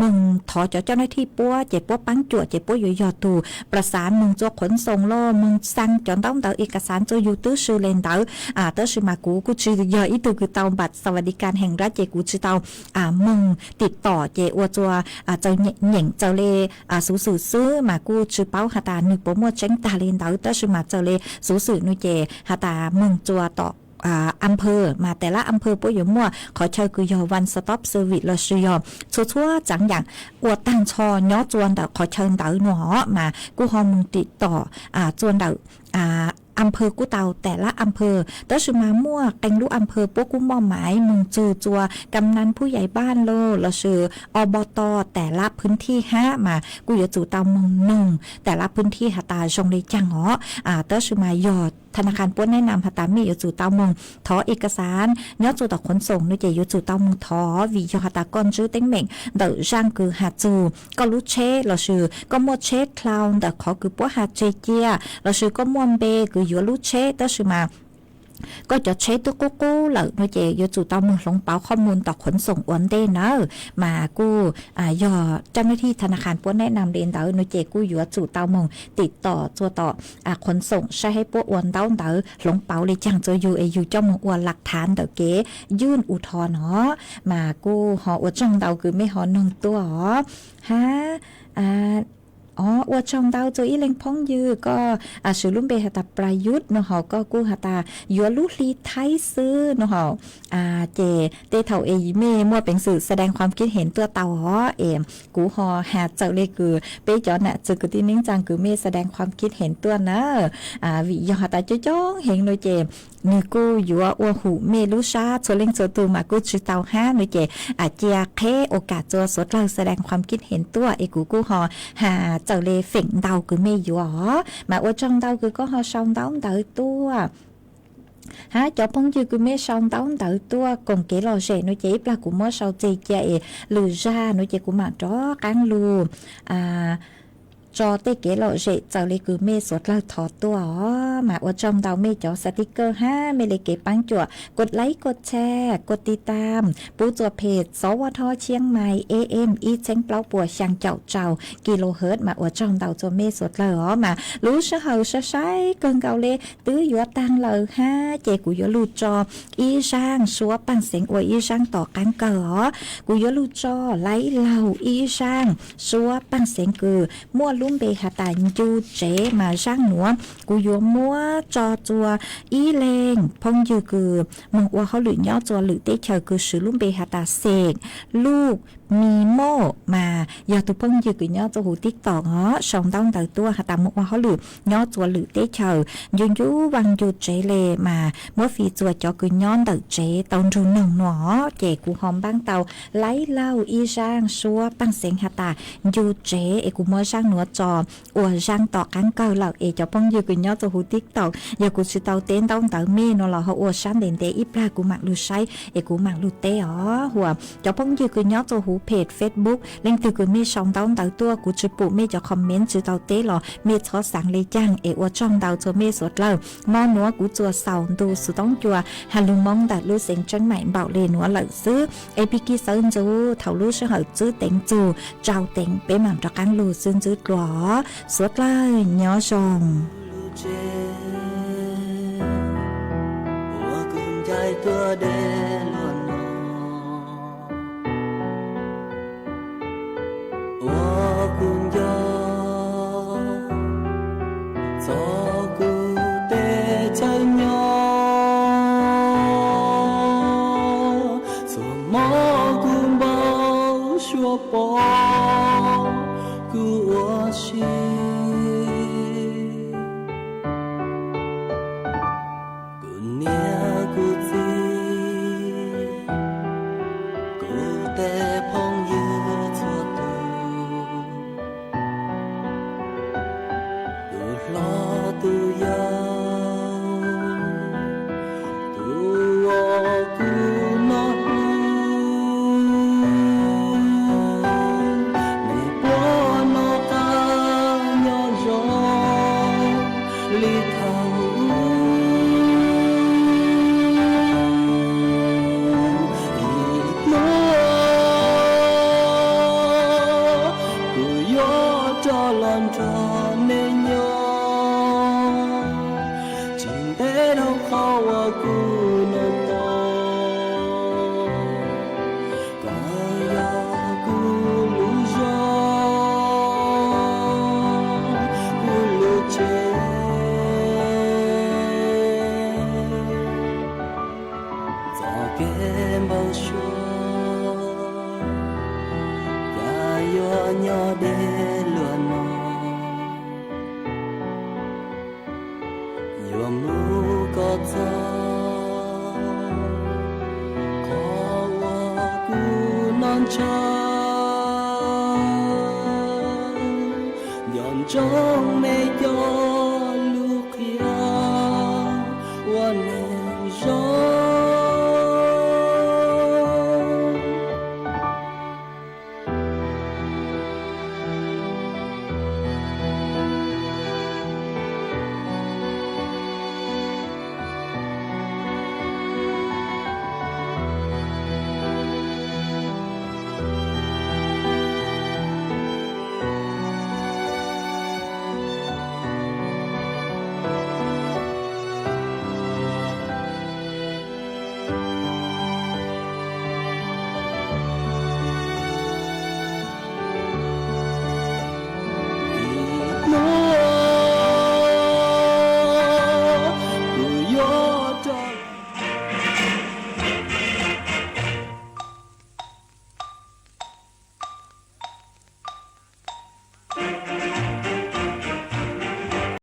moog thov cov coj nab thij puab ces puab paab cuam ces puab yuav yog tug plas xaav moog rua khuv xoom los moog xaa cov ntaub ntawv i kas xaav rua yug tub si le ntawd. Tab sis mas kuv kuj tsi yog ib tug kws tau npam xas vas di kas heev dlab ces kuv tsi tau moog tim tom ces ua txuas txawm nyeem txawm le xuv xwm xwb mas kuj tsi paub has tas nwg puas muaj tseeb tag le ntawd, tab sis mas txawm le xuv xwm no ces has tas moog rua tom am pha mas tes lab am pha puab yuav muaj qhov chaw kws yog one stop service lossis yog txhua txhua tsaav yaam ua taag nrho nyob rua ntawm qhov chaw ntawd no os mas kuj ho moog tim tom rua ntawm am pha kuj tau tes lab am pha. Tab sis mas muaj qee lub am pha puab kuj moj maiv moog txug rua kam nam phub yais npaaj lug lossis o bo to tes lab phwv thij hab mas kuj yuav tsum tau moog noog tes lab phwv thij has tas zoo le caag os. Tab sis mas yog tha na khan puab nab nam has tas mej yuav tsum tau moog thov i kas xaav nyob rua tom khuv xoom no ces yuav tsum tau moog thov, vim yog has tas koj ntsib teeb meem ntawm zaaj kws has txug koj lub tsheb lossis koj muaj tsheb dlau ntawm qhov kws puab has tseg cia lossis koj muaj npe kws yuav lub tsheb tab sis mas koj cov tsheb twb qub qub lawm no ces yuav tsum tau moog hloov pauv khob moos tom khuv xoom ua ntej nawb. Mas kuj yog coj nab thij tha na khan puab nab nam le ntawd no ces kuj yuav tsum tau moog tim tom rua tom khuv xoom saib hab puab ua ntaub ntawv hloov pauv le caag rua yug es yug coj moog ua lam thaav ntawm kev ywj u thoo no. Mas kuj ho ua tsaug ntau kws mej ho noog tuaj os. Hab ua tsaug ntau rua ib leeg phooj ywg koj swm lub npe has tas Prayut no hos koj kuj has tas yuav lub hli Thaib xwb no hos. Ces tej thaum es mej muaj peev xwm แสดงความคิดเห็น tuaj tau os es kuv ho has txawm le kws peb cov nam txwv kwv tij neej tsaa kws mej แสดงความคิดเห็น tuaj na. Vim yog has tas coob coob heev no ces nwg kuj yuav ua hum mej lub sab txhua leej txhua tug mas kuj tsi tau hab no ces cia qheb ua kam rua suav dlawg แสดงความคิดเห็น tuaj es kuv kuj ho has txawm le feem ntau kws mej yuav os. Mas ua tsaug ntau kws koj ho sau ntaub ntawv tuaj. Hab cov phooj ywg kws mej sau ntaub ntawv tuaj koom kev lom zem no ces ib plag kuv muab sau tseg cia es lwm zag no ces kuv maam rov qaab lug tso tej kev lom zem txawm le kws mej suav dlawg thov tuaj os. Mas ua tsaug ntau mej cov sticker hab mej le kev paab cuam กดไลค์ กดแชร์ กดติดตาม pub rua page สวท เชียงใหม่ AM 一千四百三十兆 kilohertz. Mas ua tsaug ntau rua mej suav dlawg os. Mas lub sij hawm sai sai kawg nkaus le twb yuav taag lawm hab ces kuv yuav lug tso ib zaaj suab paaj xeev ua ib zaaj tom qaab kawg os. Kuv yuav lug tso laib laug ib zaaj suab paaj xeev kws muaj lub npe has tas Ncu Tsev mas zaab nuav kuv yuav muab tso tsua ib leeg phooj ywg kws moog ua hauj lwm nyob tsua lwm teb chaws kws swv lub npe has tas Xeem Luj Mi Moj mas yog tug phooj ywg kws nyob tsua huv TikTok os, sau ntaub ntawv tuaj has tas moog ua hauj lwm nyob tsua lwm teb chaws, ncu ncu vaaj ncu tsev le mas muab fij tsua cov kws nyob ntawm tsev tau nrug noog nuav os. Ces kuv ho npaab tau laib laug ib zaaj suab paaj xeev has tas Ncu Tsev es kuv muab zaaj nuav tso ua zaaj tom qaab kawg lawm es cov phooj ywg kws nyob tsua huv TikTok, yog kuv tsi tau teb ntaub ntawv mej nuav los ho ua sab ntev ntev ib plag kuv maam lug saib es kuv maam lug teb os. Huam cov phooj ywg kws nyob tsua huv page Facebook, leej twg kws mej sau ntaub ntawv tuaj kuv tsi pum mej cov comment tsi tau teb los mej txhob xaav le caag es ua tsaug ntau tsua mej suav dlawg. Mo nuav kuv tsuas xaus ntu xuv toob cua has lug Moob ntawm lub xeev Tseeb Maim npaum le nuav lawm xwb. Es pig kig sawv ntxuv thaum lub sij hawm txwb teev txug tsau teev peb maam rov qaab lug xwb ntxwb dlua. Suav dlawg nyob zoo. Ua kuv nco txog kuv teb chaws nyob, txhua hmo kuv npau suav pom kuv ua si. Kuv niam kuv txiv, kuv tej phooj ywg txhua tus, tus hlob tus yau, tus uas kuv noj hlub, nej puab noj qab nyob zoo li thaum ub. Ib hnub kuv yuav rov los nrog nej nyob, tsis ntev dhau qhov uas kuv noj tau. Koj yog kuv lub zog, kuv lub tsev, txoj kev npau suav cas yuav nyob deb luag no. Yuav mus koj txog qhov uas kuv noj ntshaw, nco ntsoov nej cov